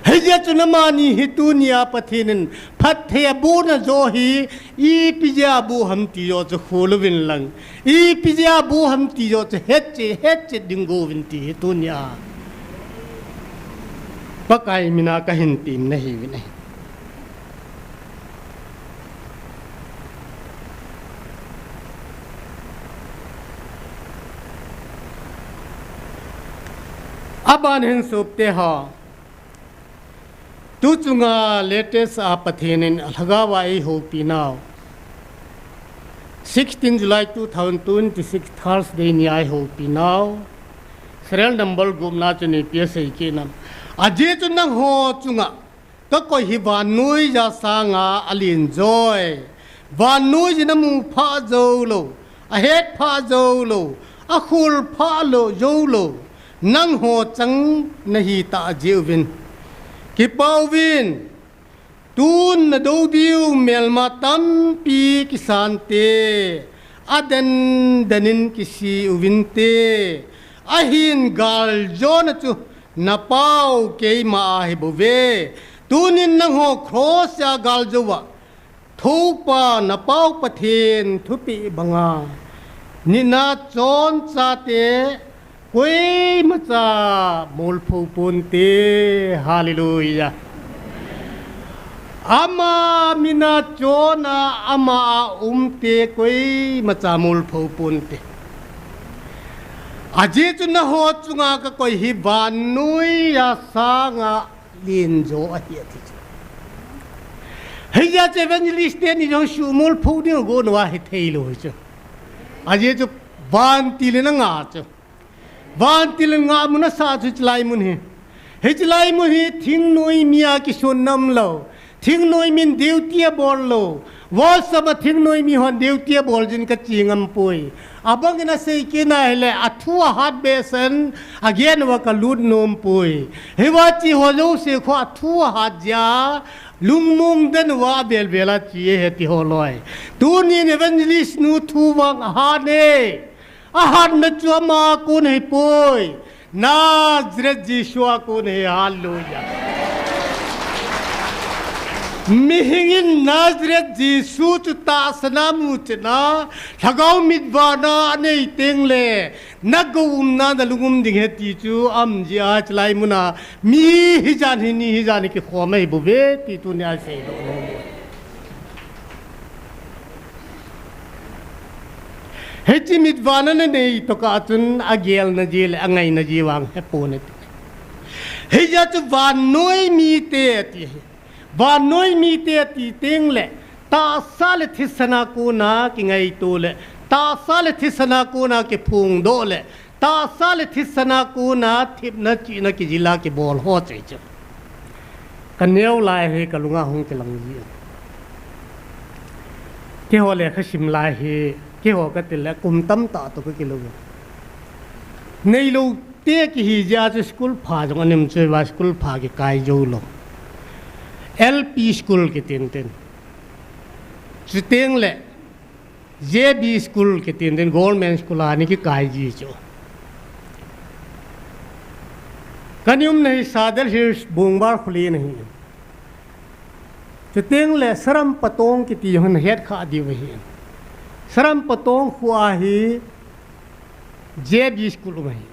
Hijeh chun amani hi tunia Pathen in phatthei abohna joh hi, ipi jeh a aboh ham ti joh chu khol uvin lang, ipi jeh a aboh ham ti joh chu hetchet, hetchet ding gouvin ti hi tunia Pakai mina kahin temna ahiuvin ahi. Aban hin sopte ho. Tu chunga latest a Pathen in alhagao a eihoupi nau. Sixteen July two thousand twenty-six Thursday ni a eihoupi nau. Serial number gupna chu ni pia sei kit nam. Ajeh chu nangho chunga kakoi hi vannoi ja sanga alen joi. Vannoi jin amu pha jou lou, ahet pha jou lou, akhol pha lou jou lou. Nangho chang nahi tah jeh uvin. Kipah uvin. Tun nadou diu melma tampi kisante. Aden den in kisi uvinte. Ahin galjona chu napao keima ahi bouve. Tunin nangho cross a galjou a. Toupa napao Pathen thupeh banga. Nina chonchate koimacha molpho ponte. Hallelujah. Ama mina chona ama a umte koimacha molpho ponte. Ajeh chu nangho chunga kakoi hi vannoi a sanga lenjo ahi ati chu. Hijeh chun evangelist teni jong sumolpho ding agon uva hithei lou hi chu. Ajeh chu vantil in anga chu. Vantil in ngahmun asah chu hichelai mun hi. Hichelai mun hi thingnoi mi a kison nam lou. Thingnoi min duty abol lou. Worship a thingnoi mi hon duty abol jin kache ngam poi. Abang in asei kit na hile athu ahat behseh in agen uva kalut nom poi. Hiva che ho jouse kho athu ahat jeh a lungmong den uva avel vel a che ahi ti ho loi. Tunin evangelist nu thu vang ahat e. Ahatna chu ama a kon ahipoi. Nazareth Jesu a kon ahi. Hallelujah. Mihing in Nazareth Jesu chu tahsan a muchet na, lhagao mit vahna anei teng le, nagou umna nalung um ding ahi ti chu aum jeh a hichelai mun a mi hijan hi ni hijan hi kikhom ahi bouve ti tunia seidoh nom e. Hiche mit vahna nanei tokah chun agelna ji le angaina ji vang hepon ati. Hijeh chun vannoi mite ati. Vannoi mite ati teng le tahsa le thisan a kona kingaito le tahsa le thisan a kona kiphongdoh le tahsa le thisan a kona thepna chihna kijil a kibol ho chu ahi chu. Kaneo lai hi kalunga hung kilang ji. Keiho lekha sim lai hi, keiho kati le kum tamtah toh kakilou. Neilou te kihi jeh a chu school pha jong aum chu, hiva school pha kikai jou lou. L P school kiti tin. Chuteng le J B school kiti tin, government school a ana kikai ji chu. Kana umna hi Sadar Hills Bungbar Khuli ahi. Chuteng le Saram Patong kiti jong nahet kha diu ahi. Saram Patong kho a hi J B school um ahi.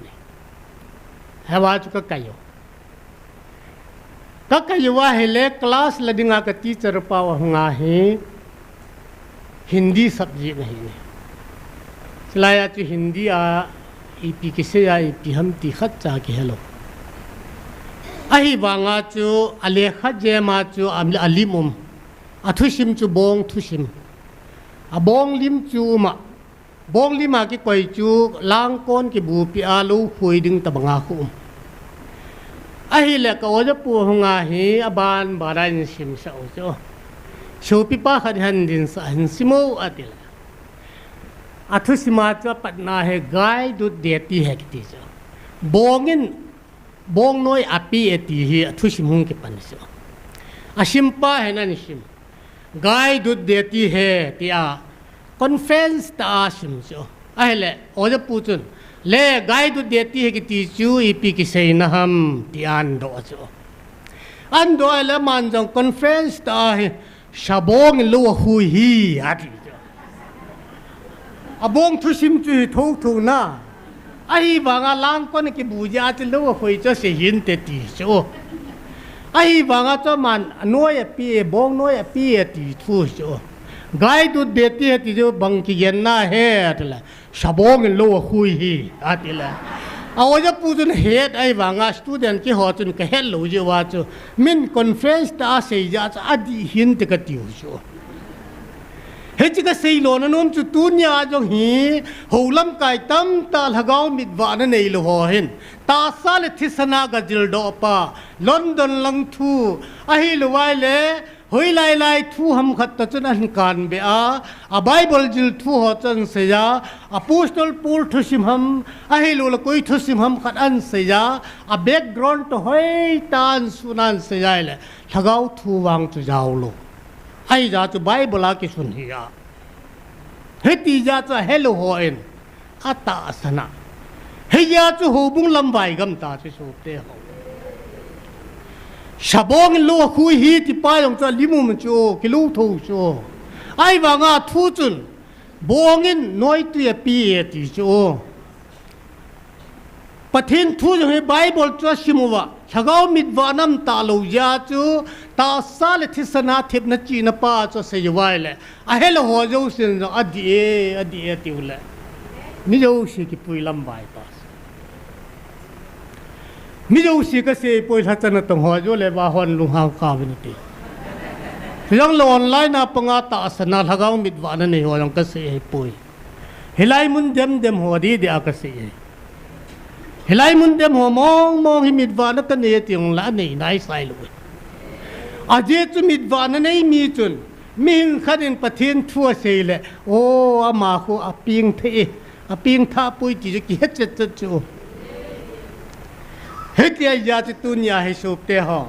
Hiva chu kakai u. Kakai uva hile class la dinga ka teacher pa ahunga hi Hindi subject ahi. Chulai a chu Hindi a ipi kisei a ipi ham ti khatcha kihelou. Ahivanga chu alekha jem a chu am-, alim um. Athusim chu bong thusim. Abong lim chu um a. Bong lim a kikoi chu langkon kibupi a lou khoi ding tabanga khu um. Ahile ka oja pu hunga hi aban bana in simsah u chu. Sopipa khat hin dinsah hin sim o atile. Athusim a chu apatna hi gai dut de ti ahi kiti chu. Bong in Bong noi ape e ti hi athusim hung kipan chu. Asimpa hin ana sim. Gai dut de ti ahi tia conference tah a sim chu. Ahile, oja pu chun. Le, gai dut de ti ahi kiti chu ipi kiseina ham tia ahin doh chu. Ahin doh le aman jong conference tah a hi Sabong in lou akhui hi, ati chu. Abong thusim chu hi thotho na. Ahivanga langkon kibu jeh a chu lou akhui chu asei hinte ti chu. Ahivanga chu aman noi ape, bong noi ape ati thu chu. Gai dut de ti ahi ti chu bang kigenna ahi atile. Sabong in lou akhui hi, atile. A oja pu chun het, ahivanga student kihou chun kahet lou jeh uva chu, min conference tah a seija chu adih hinte katiu chu. Hiche kasei lona nom chu tunia jong hi hou lamkai tamtah lhagao mitvahna neilou ho hin tahsa le thisan a gajildoh pa, London lang thu, ahilou vai le hoilai lai thu ham khat toh chun ahin kanbe a, a Bible jil thu ho chu ahin seiya, Apostle Paul thusim ham, ahilou le koi thusim ham khat ahin seiya, a background toh hoitah a ahin sun ahin seiya ahile, lhagao thu vang chu jaolou. Ahijeh chu Bible a kisun hi a. Hiti jeh chu ahelou hon atahsan a. Hijeh chu houbung lamvai gamta chu sopi ho. Sabong in lou akhui hi tipa jong chu alim um chu, kilou thou chu. Ahivanga thu chun, bong in noitui api e ti chu. Pathen thu jong hi Bible chu asim uva, lhagao mitvahna umtah lou jeh chu, tahsa le thisan a thepna chihna pa chu asei uva ahile, ahelou ho jousen jong adih e, adih e atiu le, mi jouse kipui lamvai pa. Mi jouse kasei poi, lhacha natong ho jou le vahon lunghang kha uvin ati. Jong le online a panga tahsan a lhagao mitvahna nei ho jong kasei ahipoi. Hilai mun demdem ho didi a kasei e. Hilai mun dem ho mong mong hi mitvahna kanei ati jongle anei naisai lou e. Ajeh chu mitvahna nei mi chun, mihem khat in Pathen thu asei le, o, ama khu apeng thei e, apeng thah poi ti chu kihe chet chet chu. Hiti ajeh chu tunia hi sopi ho,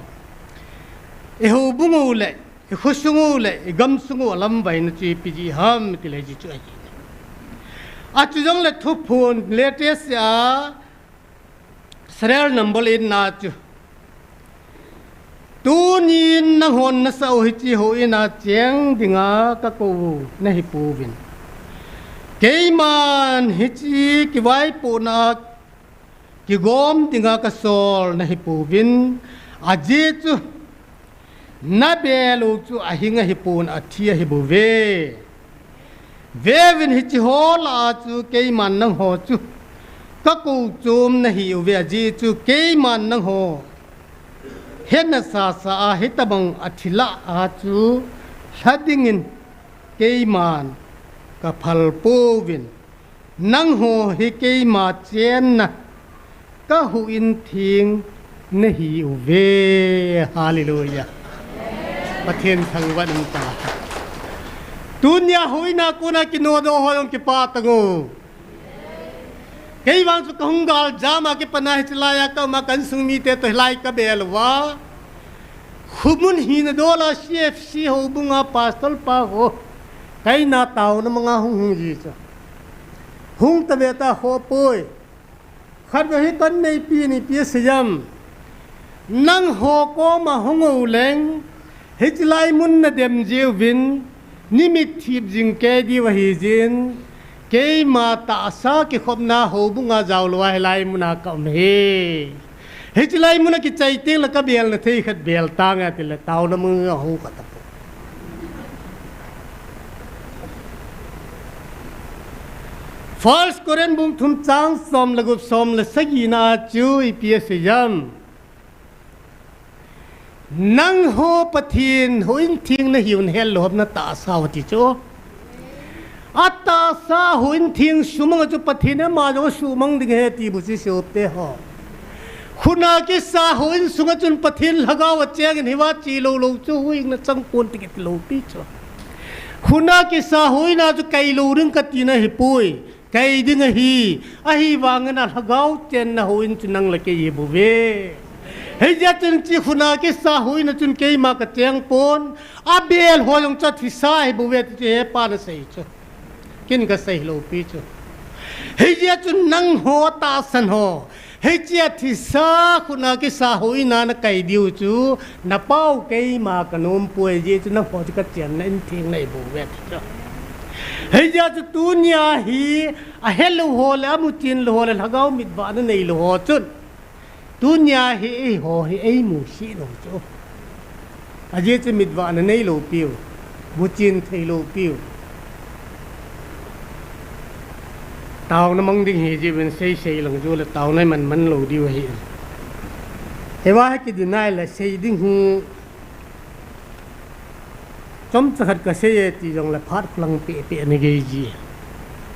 i houbung u le i khosung u le i gamsung u lamvaina chu ipi jeh ham tile, hiche chu ahi. Achu jongle Thuphon latest a serial number eight na chu, tunin nanghon nasah u hiche houin a cheng dinga kakou u nahipouvin, keiman hiche kivaipohna a kigom dinga kasol nahipouvin, ajeh chu nabel u chu ahing ahipon athi ahibouve. Veuvin, hiche ho lah a chu keiman nangho chu kakou chom nahiuve, ajeh chu keiman nangho hetna sasa a hitobang athi lah a chu lha dingin keiman kaphal pouvin, nangho hi keima chenna kahuhhing theng nahiuve. Hallelujah. Pathen thangvah in umtah. Tunia houin a kona kinodoh ho jong kipah tange. Kei vang chu kahung galjam a kipat a hiche lai a kaum a, ka insung mite toh hilai kabel uva, khomun hina dol a C F C houbung a pastor pa ho, ka in a taona manga hung hung ji chu, hung tave ta ho poi. Khatvei hi kan neipi in ipi asei em? Nangho koma hung uleng, hiche lai mun nadem jiuvin, namitlhi jing kei diu ahi jin, keima tahsa kikhopna houbung a jaolou a hilai mun a kaum ahi. Hiche lai mun a kichai teng le kabelna thei khat bel tange atile taona mun a hung kha tapoi. First Corinth bung thum chang som le gup, som le sagi na chu ipi asei em? Nangho Pathen houin theng nahiu nahet lou ham, natahsa u ati chu. Atahsa houin theng sumang a chu Pathen ama jong sumang ding ahi ti bou chu sopi ho. Khut a kisa houin sunga chun Pathen lhagao acheng in hiva che lou lou chu houin a chang pon ti kiti lou pi chu. Khut a kisa houin a chu kai lou ding kati na ahipoi. Kai ding ahi, ahivangin a lhagao chenna houin chu nang le kei ihi bouve. Hijeh chun hiche khut a kisa houin a chun keima kacheng pon, abel ho jong chu athisa ahi bouve ti chu hepa nasei chu. Ken kasei lou pi chu. Hijeh chun nangho tahsan ho, hiche athisa khut a kisa houin a nakai diu chu, napao keima kanom poi, ajeh chu nangho chu kachenna in theng nahi bouve ti chu. Hijeh chu tunia hi ahelou ho le, amuchen lou ho le, lhagao mitvahna neilou ho chun, tunia hi eiho hi eimusit lou chu. Ajeh chu mitvahna neilou piu, muchen theilou piu. Taona mang ding hi jiuvin seisei lang ju le taona man man lou diu ahi. Hiva hi kidinai le sei ding hi chomcha khat kasei e ti jong le phat khulang pehpeh na gei ji.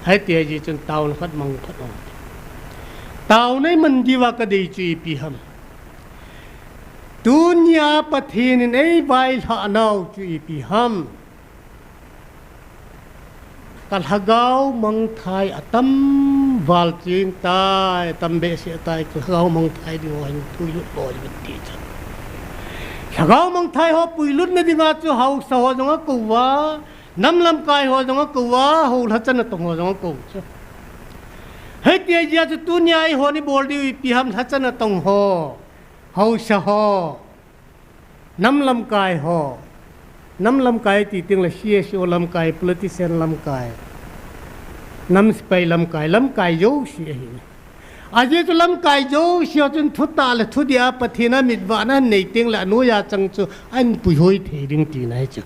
Hiti ahi chun taona khat mang khat o. Taona man diuva kadei chu ipi ham. Tunia Pathen in eivailhah nau chu ipi ham. Ka lhagao mangthai atam val ching tai, atam behseh tai, ka lhagao mangthai ding ho hin puilut loi vet ti chu. Lhagao mangthai ho puilut na dinga chu haosa ho jong akou va, nam lamkai ho jong akou va, ho lhachana tong ho jong akou chu. Hiti ahi jeh chu tunia eiho ni bol diu ipi ham lhachana tong ho. Haosa ho, nam lamkai ho, nam lamkai ti teng le C S O lamkai, politician lamkai, nam sepai lamkai, lamkai jouse ahi. Ajeh chu lamkai jouse ho chun thutah le thudih a Pathen a mitvahna nei teng le anoiya chang chu ahin puihoi thei ding tina ahi chu.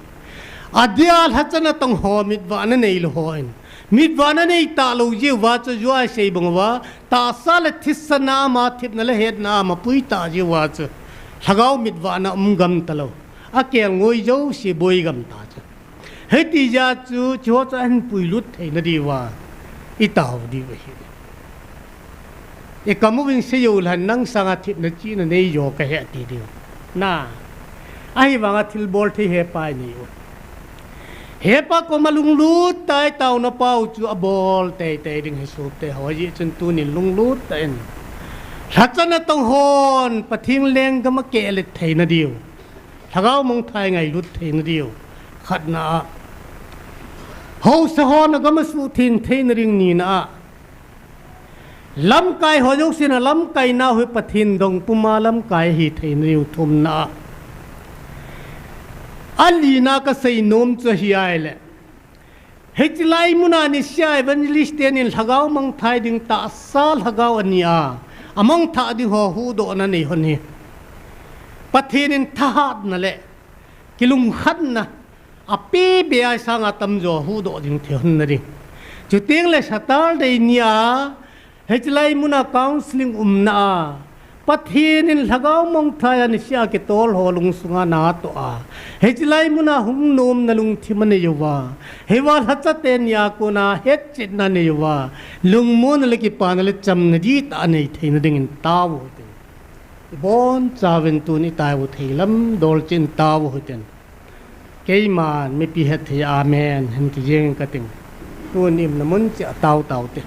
Adeh a lhachana tong ho mitvahna neilou hon. Mitvahna nei talou jeh uva chu jua sei bang uva, tahsa le thisan a ama thepna le hetna ama pui tah jeh uva chu. Lhagao mitvahna um gam talou. Akelngoi jouse boi gam ta chu. Hiti jeh chu, hiche ho chu ahin puilut theina diuva. Itao diu ahi. Ikam uvin seijou lhan nang sanga thepna chihna neijo kahe ti diu. Na. Ahivanga thilbol thei hepa inei u. Hepa koma lunglut tah a itaona pau chu abol teitei ding hi sopi teho, ajeh chun tunin lunglut tah in. Lhachana tong hon Pathen lenggam akehlet theina diu. Lhagao mangthai ngailut theina diu. Khatna a. Haosa hon agam asuhtheng theina ding nina a. Lamkai ho jousen alamkaina u hi Pathen dong puma lamkai ahi theina diu thumna a. Alina kasei nom chu ahi ahile. Hiche lai muna nisea evangelist tenin lhagao mangthai ding tahsa lhagao ania. Amangthah ding ho huhdohna nei hon hi. Pathen in thahatna le kilungkhatna. Ape be a sanga tamjo huhdoh ding thei hon nading. Chuteng le Saturday nia, hiche lai muna counseling umna a, Pathen in lhagao mangthai a nisea kitol ho lungsunga natoh a, hiche lai muna hung nomna lungthim anei uva, hiva lhacha tenia kona hetchetna anei uva, lungmonna le kipana le chamna dihtah anei theina dingin tao u hitin. Ibonchauvin tun itao u thei lam dolchin tao u hitin. Keiman mipi hetthei amen hin ti jeng kating. Tun imna mun cheh a tao tao te.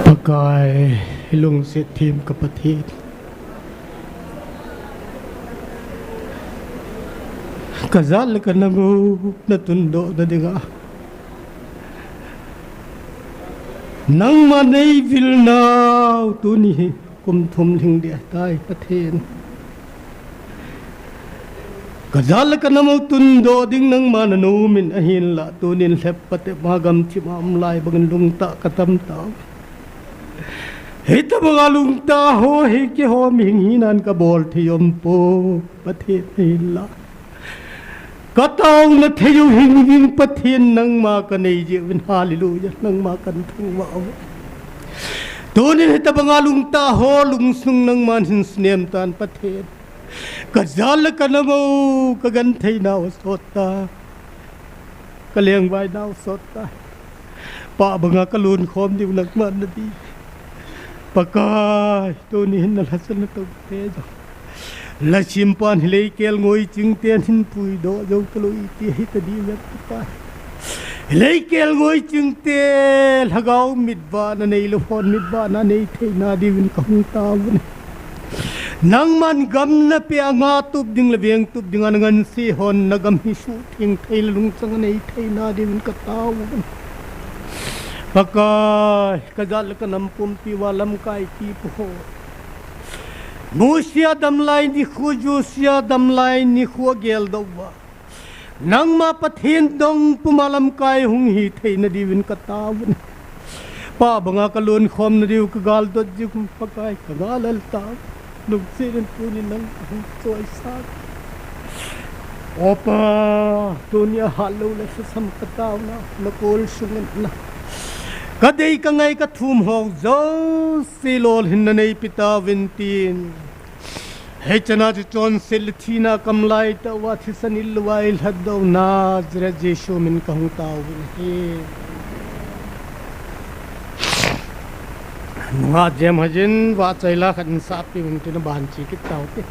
Pakai, lungset them ka Pathen. Ka jat le ka nam u na tundoh na dinga nangma nei vil nau tuni hi kum thum lhing ding ahitai Pathen. Ka jat le ka nam u tundoh ding nangma na nom in ahinlah tunin lhep pate ma gam thim a um lai bangin lungtah ka tam tau. Hitabanga lungtah ho hi keiho mihing hinan ka bol thei um poi Pathen ahinlah. Ka taona thei u hing ding Pathen nangma ka nei jeh uvin, hallelujah, nangma kan thangvah u. Tunin hitabanga lungtah ho lungsung nangman hin snem tan Pathen. Ka jat le ka nam u ka genthei nau sot ta. Ka lengvai nau sot ta. Pah banga ka lon khom diu nangman na di. Pakai, tuni hin na lhasan na tong te jong. Lhasim pan hilei kel ngoi ching ten hin puidoh jou ka loi ti hi ta di vet Pakai. Hilei kel ngoi ching te lhagao mitvah na nei lou hon mitvah na nei thei na diuvin ka hung tao u ne. Nangman gam na pe a nga tup ding le veng tup ding a na ngansi hon na gam hi suhtheng thei le lungchang a nei thei na diuvin ka tao u. Pakai, ka jat le ka nam pumpi uva lamkai ti pu ho. Musia damlai nikho, Josia damlai nikho geldoh uva. Nangma Pathen dong puma lamkai hung hi thei na diuvin ka tao u ne. Pah banga ka lon khom na diu ka galdot jing Pakai ka galel tau. Lungset in tuni nang hung choisah. O Pa, tuni a hat lou le lhasam ka taona, na kol sung in na. Ka dei ka ngai ka thum ho jouse lolhin na nei pi tauvin tin. Hichan a chu chonset le thina kam lai tah uva thisan il uva i lhatdoh u Nazareth Jesu min ka hung tao u ahi. Nungah jem hajin vahchoi la khat in sahpi uvin tin aban che kit tau te.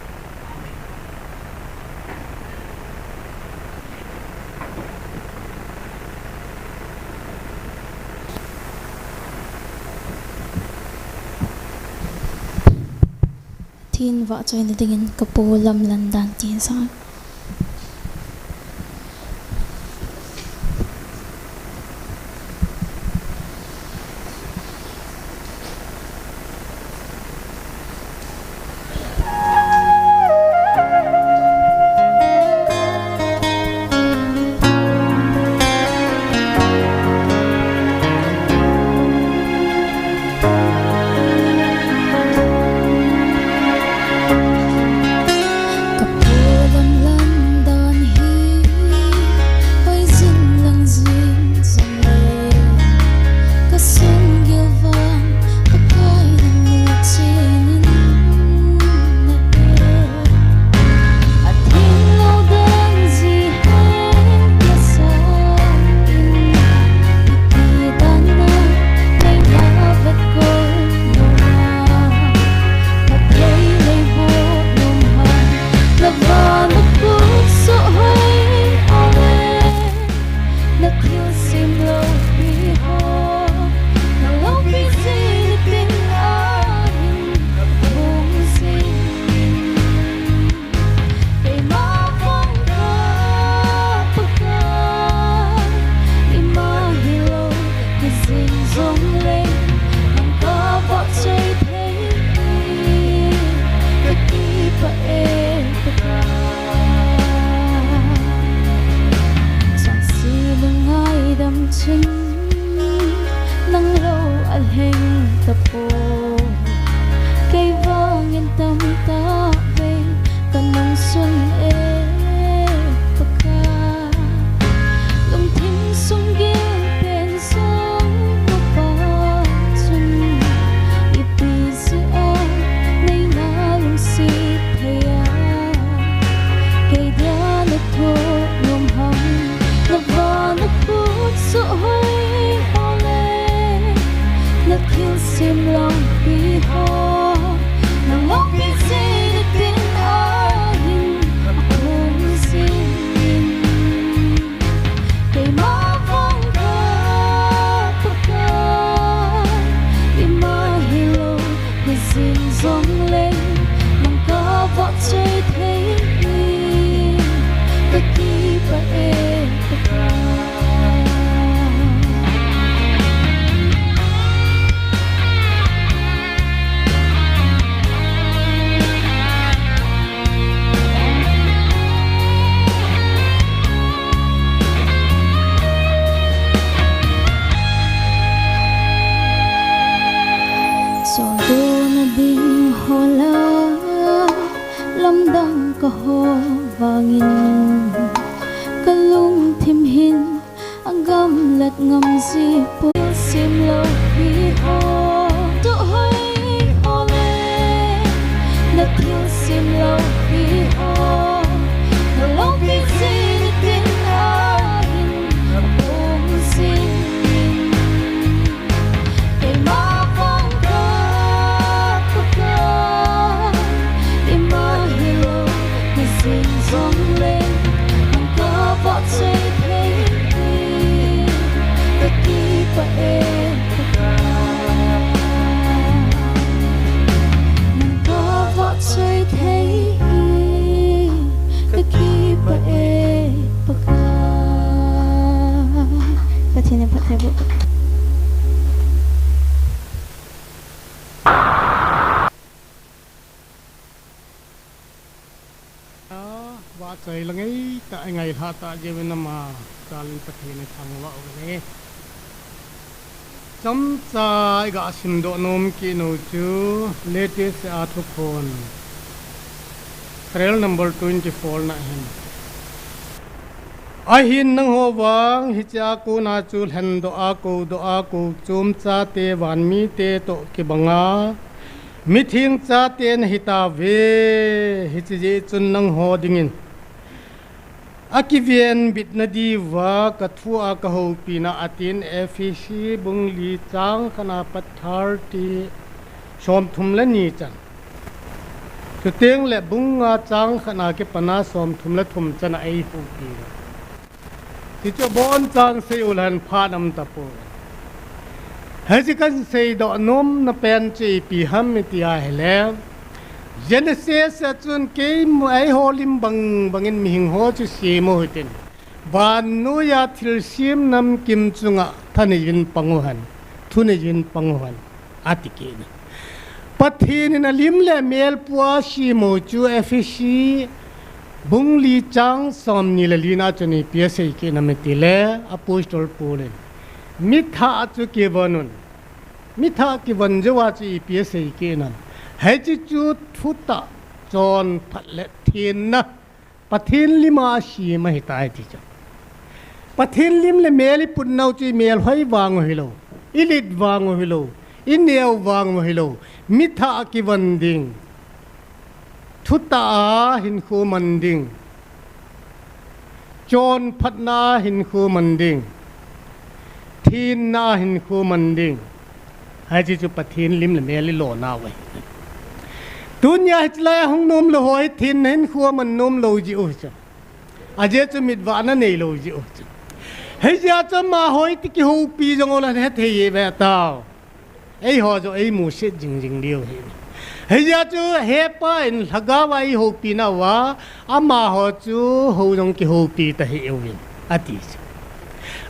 Pathen vahchoina dingin ka pu Lamlandan tin sang. Ka ho vangin ka lungthim hin a gamlat ngam ji poi. Thilsim lou hi ho, tu hoi ho le, na thilsim lou hi ho, na loupi ji tin ahin na pung sing. Keima vang ka Pakai, ima hilou, na jing jong leng, nang ka vahchoi thei hi, ka kipah e Pakai. Nang ka vahchoi thei hi, ka kipah e Pakai. Pathen in phatthei boh. Vahchoi la ngai tah, i ngailhah tah jeh uvin ama jal in Pathen i thangvah uvin e. Chomcha i ga simdoh nom kit u chu latest a thuphon, reel number twenty-four na hin. Ahin nangho vang hiche a kona chu lhendoh a, koudoh a, kou chom chate, van mite toh kibanga, mitheng chate na hitauve. Hiche jeh chun nangho dingin a kivenbitna diuva ka thu a ka houpina atin, Ephesi bung li chang khat na pat thirty, somthum le ni chan. Chuteng le bung nga chang khat na kipat na somthum le thum chan a ei houpi. Hichu abonchan sei u leh phat aum tapoi. Hiche kahin seidoh nomna pen chu ipi ham iti ahile, Genesis a chun keima eiho lim bang bangin mihing ho chu sem u hitin, vannoiya thilsem namkim chunga thanei uvin pang uhen, thunei uvin pang uhen, ati kit in. Pathen in alim le amel pua a sem u chu Ephesi bung li chang somni le li na chun ipi asei kit nam iti le, Apostle Paul in, mithah chu kivon un. Mithah kivon jouva chu ipi asei kit nam? Hiche chu thutah, chonphat le thenna, Pathen lim a asem ahitai ti chu. Pathen lim le mel i putnau chu i melhoi vang u hilou, i lit vang u hilou, i neo vang u hilou, mithah a kivon ding, thutah a hinkho man ding, chonphatna a hinkho man ding, thenna a hinkho man ding. Hiche chu Pathen lim le mel i lonau ahi. Tunia hiche lai a hung nom lou ho hi thenna hinkho a man nom lou jeh u chu. Ajeh chu mitvahna neilou jeh u chu. Hijeh a chu amaho iti kihoupi jong u le hethei ve tao. Eiho jong eimusit jingjing diu ahi. Hijeh a chu hepa in lhagao a eihoupinauva, amaho chu hou jong kihoupi tahih uvin, ati chu.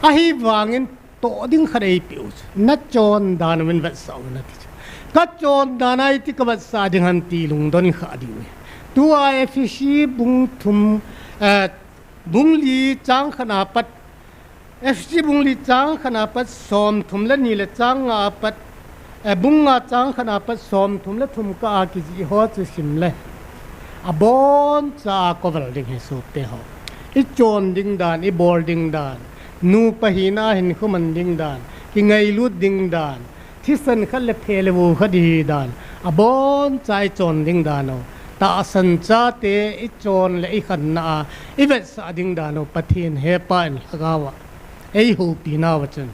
Ahivangin toh ding khat eipeh u chu, nachon dan uvin vetsah uvin ati chu. Kachon dan a iti kavetsah ding ham ti lungdon khah diu ahi. Tua Ephesi bung thum, eh, bung li chang khat na pat, Ephesi bung li chang khat na pat somthum le ni le chang nga a pat, eh, bung nga chang khat na pat somthum le thum kah a kijih ho chu sim le, aboncha a kovel ding ahi sopi ho. I chon ding dan, i bol ding dan, nupa hina a hinkho man ding dan, kingailut ding dan, thisan khat le phe le vo khat i hi dan, aboncha i chon ding dan u. Tahsan chate i chon le i khanna a i vetsah ding dan u, Pathen hepa in lhagao a eihoupinauva chun,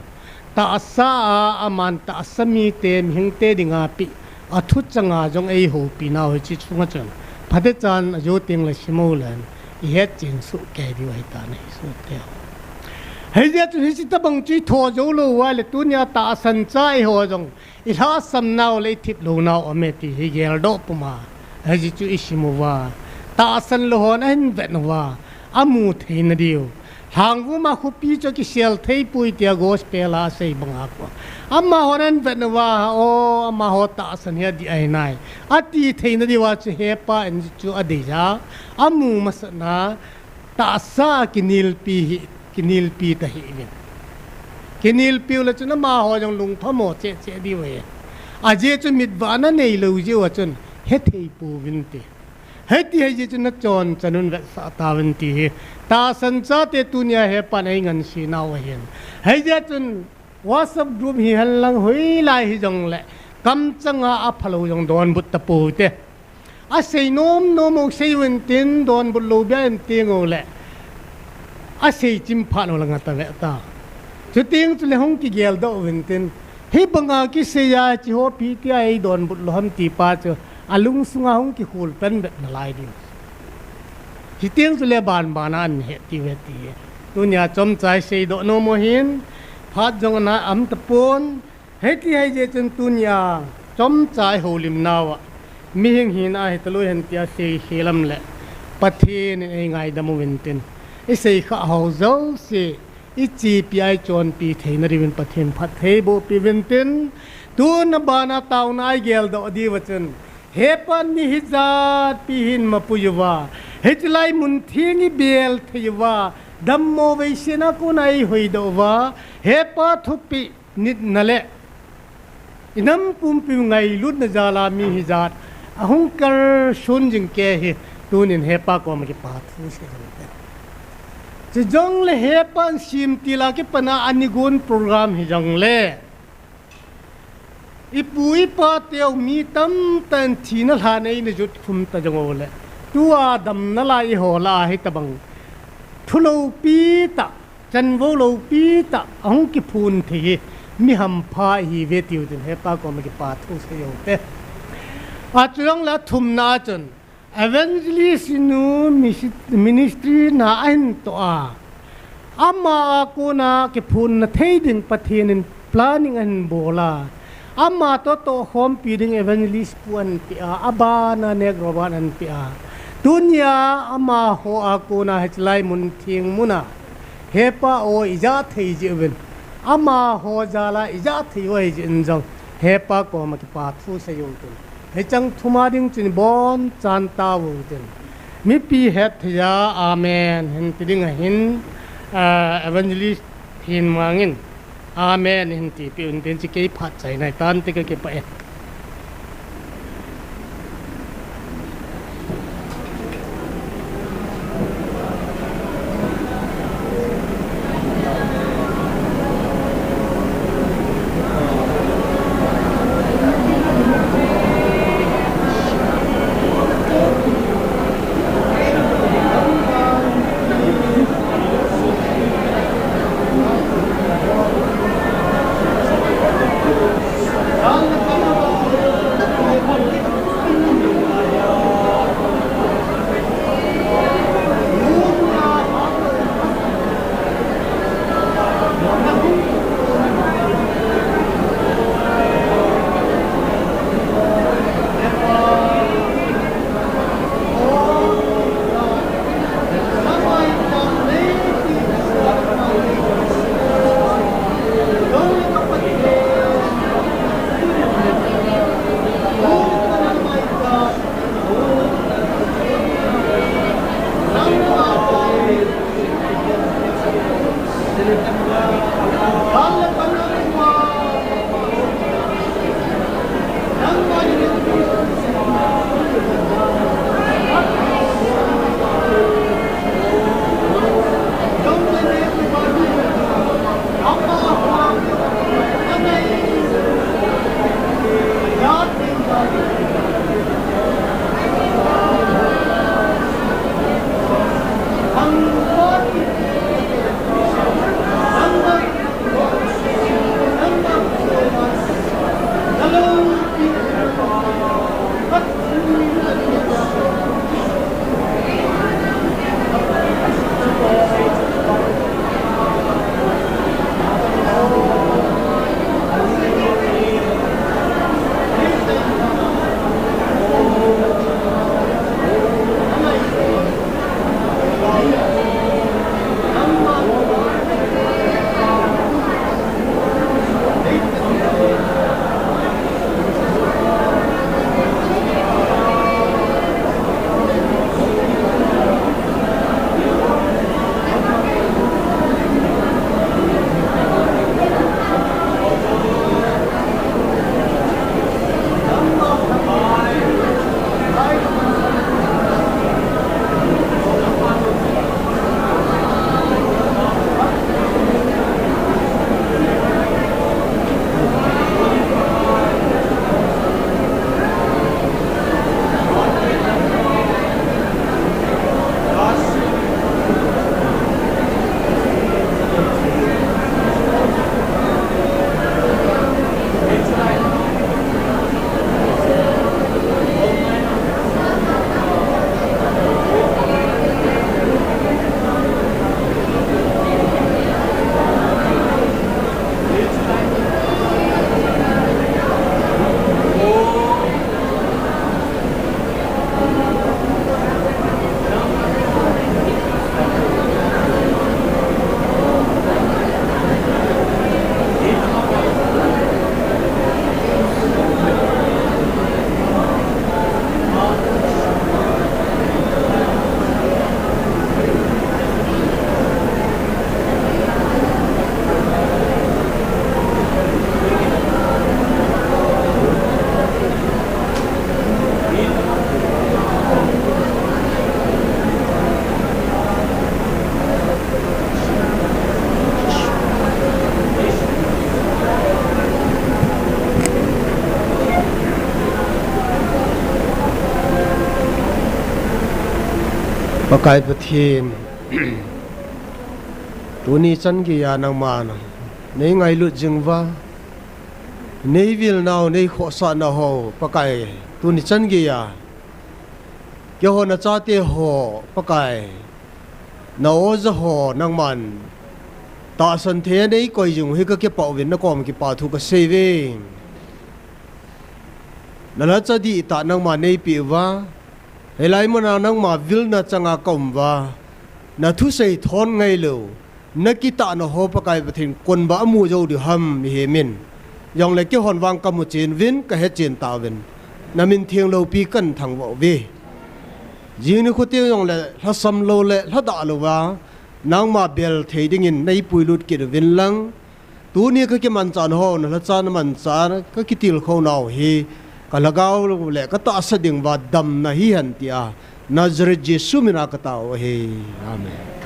tahsa a aman tahsa mite, mihingte dinga peh a thuchang a jong eihoupinau hiche chunga chun, phatechan ajo teng le sim u le, i hetchen soh kei diu ahitan ahi sopi ho. Hijeh chun hiche tobang chu i tho jou lou uva le tunia tahsan cha eiho jong i lhahsamnau le i thip lounau aume ti hi geldoh puma, hiche chu i sim uva, tahsan lou hon ahin vet uva, amu theina diu. Lhangvum a khopi chu akisel thei poi tia gospel a asei banga kua. Amahon ahin vet uva, o, amaho tahsan hi adih ahi nai, ati theina diuva chu hepa in chu adei a, amu masatna, tahsa a kinelpi hi, kinelpi tahih uvin. Kinelpiu le chun amaho jong lungphamo cheh cheh diu ahi. Ajeh chu mitvahna neilou jeh uva chun hethei pouvinte. Hiti ahijeh chun nachon chanun vetsah tauvin ti hi tahsan chate tunia hepan eingansei nau ahin. Hijeh chun WhatsApp group hihen lang hoilai hijongle kamchanga aphalou jong donbut tapou hite. Asei nomnom u seiuvin tin, donbut lou bia in tenguleh asei chim phat u lang atave ta. Chuteng chule hung kigeldoh uvin tin, hibanga kiseiya hiche ho ipi tia eidonbut lou ham ti pa chu alungsunga hung kikhol pen bep nalai ding. Chuteng chule banbana ahin het diu ahi ti. Tunia chomcha iseidoh nom u hin, phat jong ana um tapon, hiti ahijeh chun tunia chomcha ihoulimnauva mihing hina ahitalou hen tia seikhel lam leh Pathen in eingaidam uvin tin, iseikhah ho jouse ichepi a ichonpi theina diuvin Pathen phattheiboh peh uvin tin, tuna bana taona a igeldoh diuva chun, hepan mi hijat pi hin mapui uva, hiche lai mun theng ibel thei uva, dammo veisena kona eihoidoh uva, hepa thupeh nitna leh inam pumpiu ngailutna jala mi hijat ahung kalson jing kei hi, tunin hepa koma kipa thu sei jong te. Chujongle hepan simtila kipana anigon program hijongle, ipu ipa teu mi tamtah in thina lhan eina jot khum ta jong uleh, tua damna lai iho lah a hitobang thu loupi tah, chanvou loupi tah ahung kiphon thei hi mi hampha ihiuve tiu tin hepa koma kipa thu sei u hite. Achujongle athumna a chun evangelist nu misi-, ministry na ahin toh a, ama a kona kiphonna thei ding Pathen in planning ahin bol a, ama toh tohkhompi ding evangelist pu ahin peh a, abana Nek Robert ahin peh a. Tunia amaho a kona hiche lai mun theng muna hepa o ijah thei jeh uvin, amaho jala ijah thei u ahijeh in jong hepa koma kipa thu sei u tin, hicheng thuma ding chun ibonchan tao u tin, mipi hettheiya amen hin ti ding ahin, ah, evangelist Thinmang in amen hin tipeh un tin, hiche kei phat chaina ahitan ti, kakipah e. Pakai Pathen, tuni chan geiya nangman nei ngailut jing uva, nei vilnau, nei khohsahnau ho, Pakai, tuni chan geiya keiho na chate ho, Pakai, na oja ho nangman tahsan thei a nei koi jing u hi kakipah uvin, na kom kipa thu kasei uve. Na lhacha dihtah nangman nei peh uva, hilai muna nangma vilna changa ka um uva, na thusei thon ngailou, na kitahna ho Pakai Pathen kon uva amu jou diu ham ihi min. Jongle keihon vang kamu chen uvin, kahe chen tauvin, na min theng loupi kahin thangvah uve. Jing nikho teng jongle lhasam lou le lhadah louva nangma bel thei dingin nei puilut kit uvin lang, tuni kakimanchah nau ho, na lhacha na manchah a kakitilkhou nau hi, ka lhagao le ka tahsa ding uva damna hihen tia, Nazareth Jesu mina katao ahi. Amen.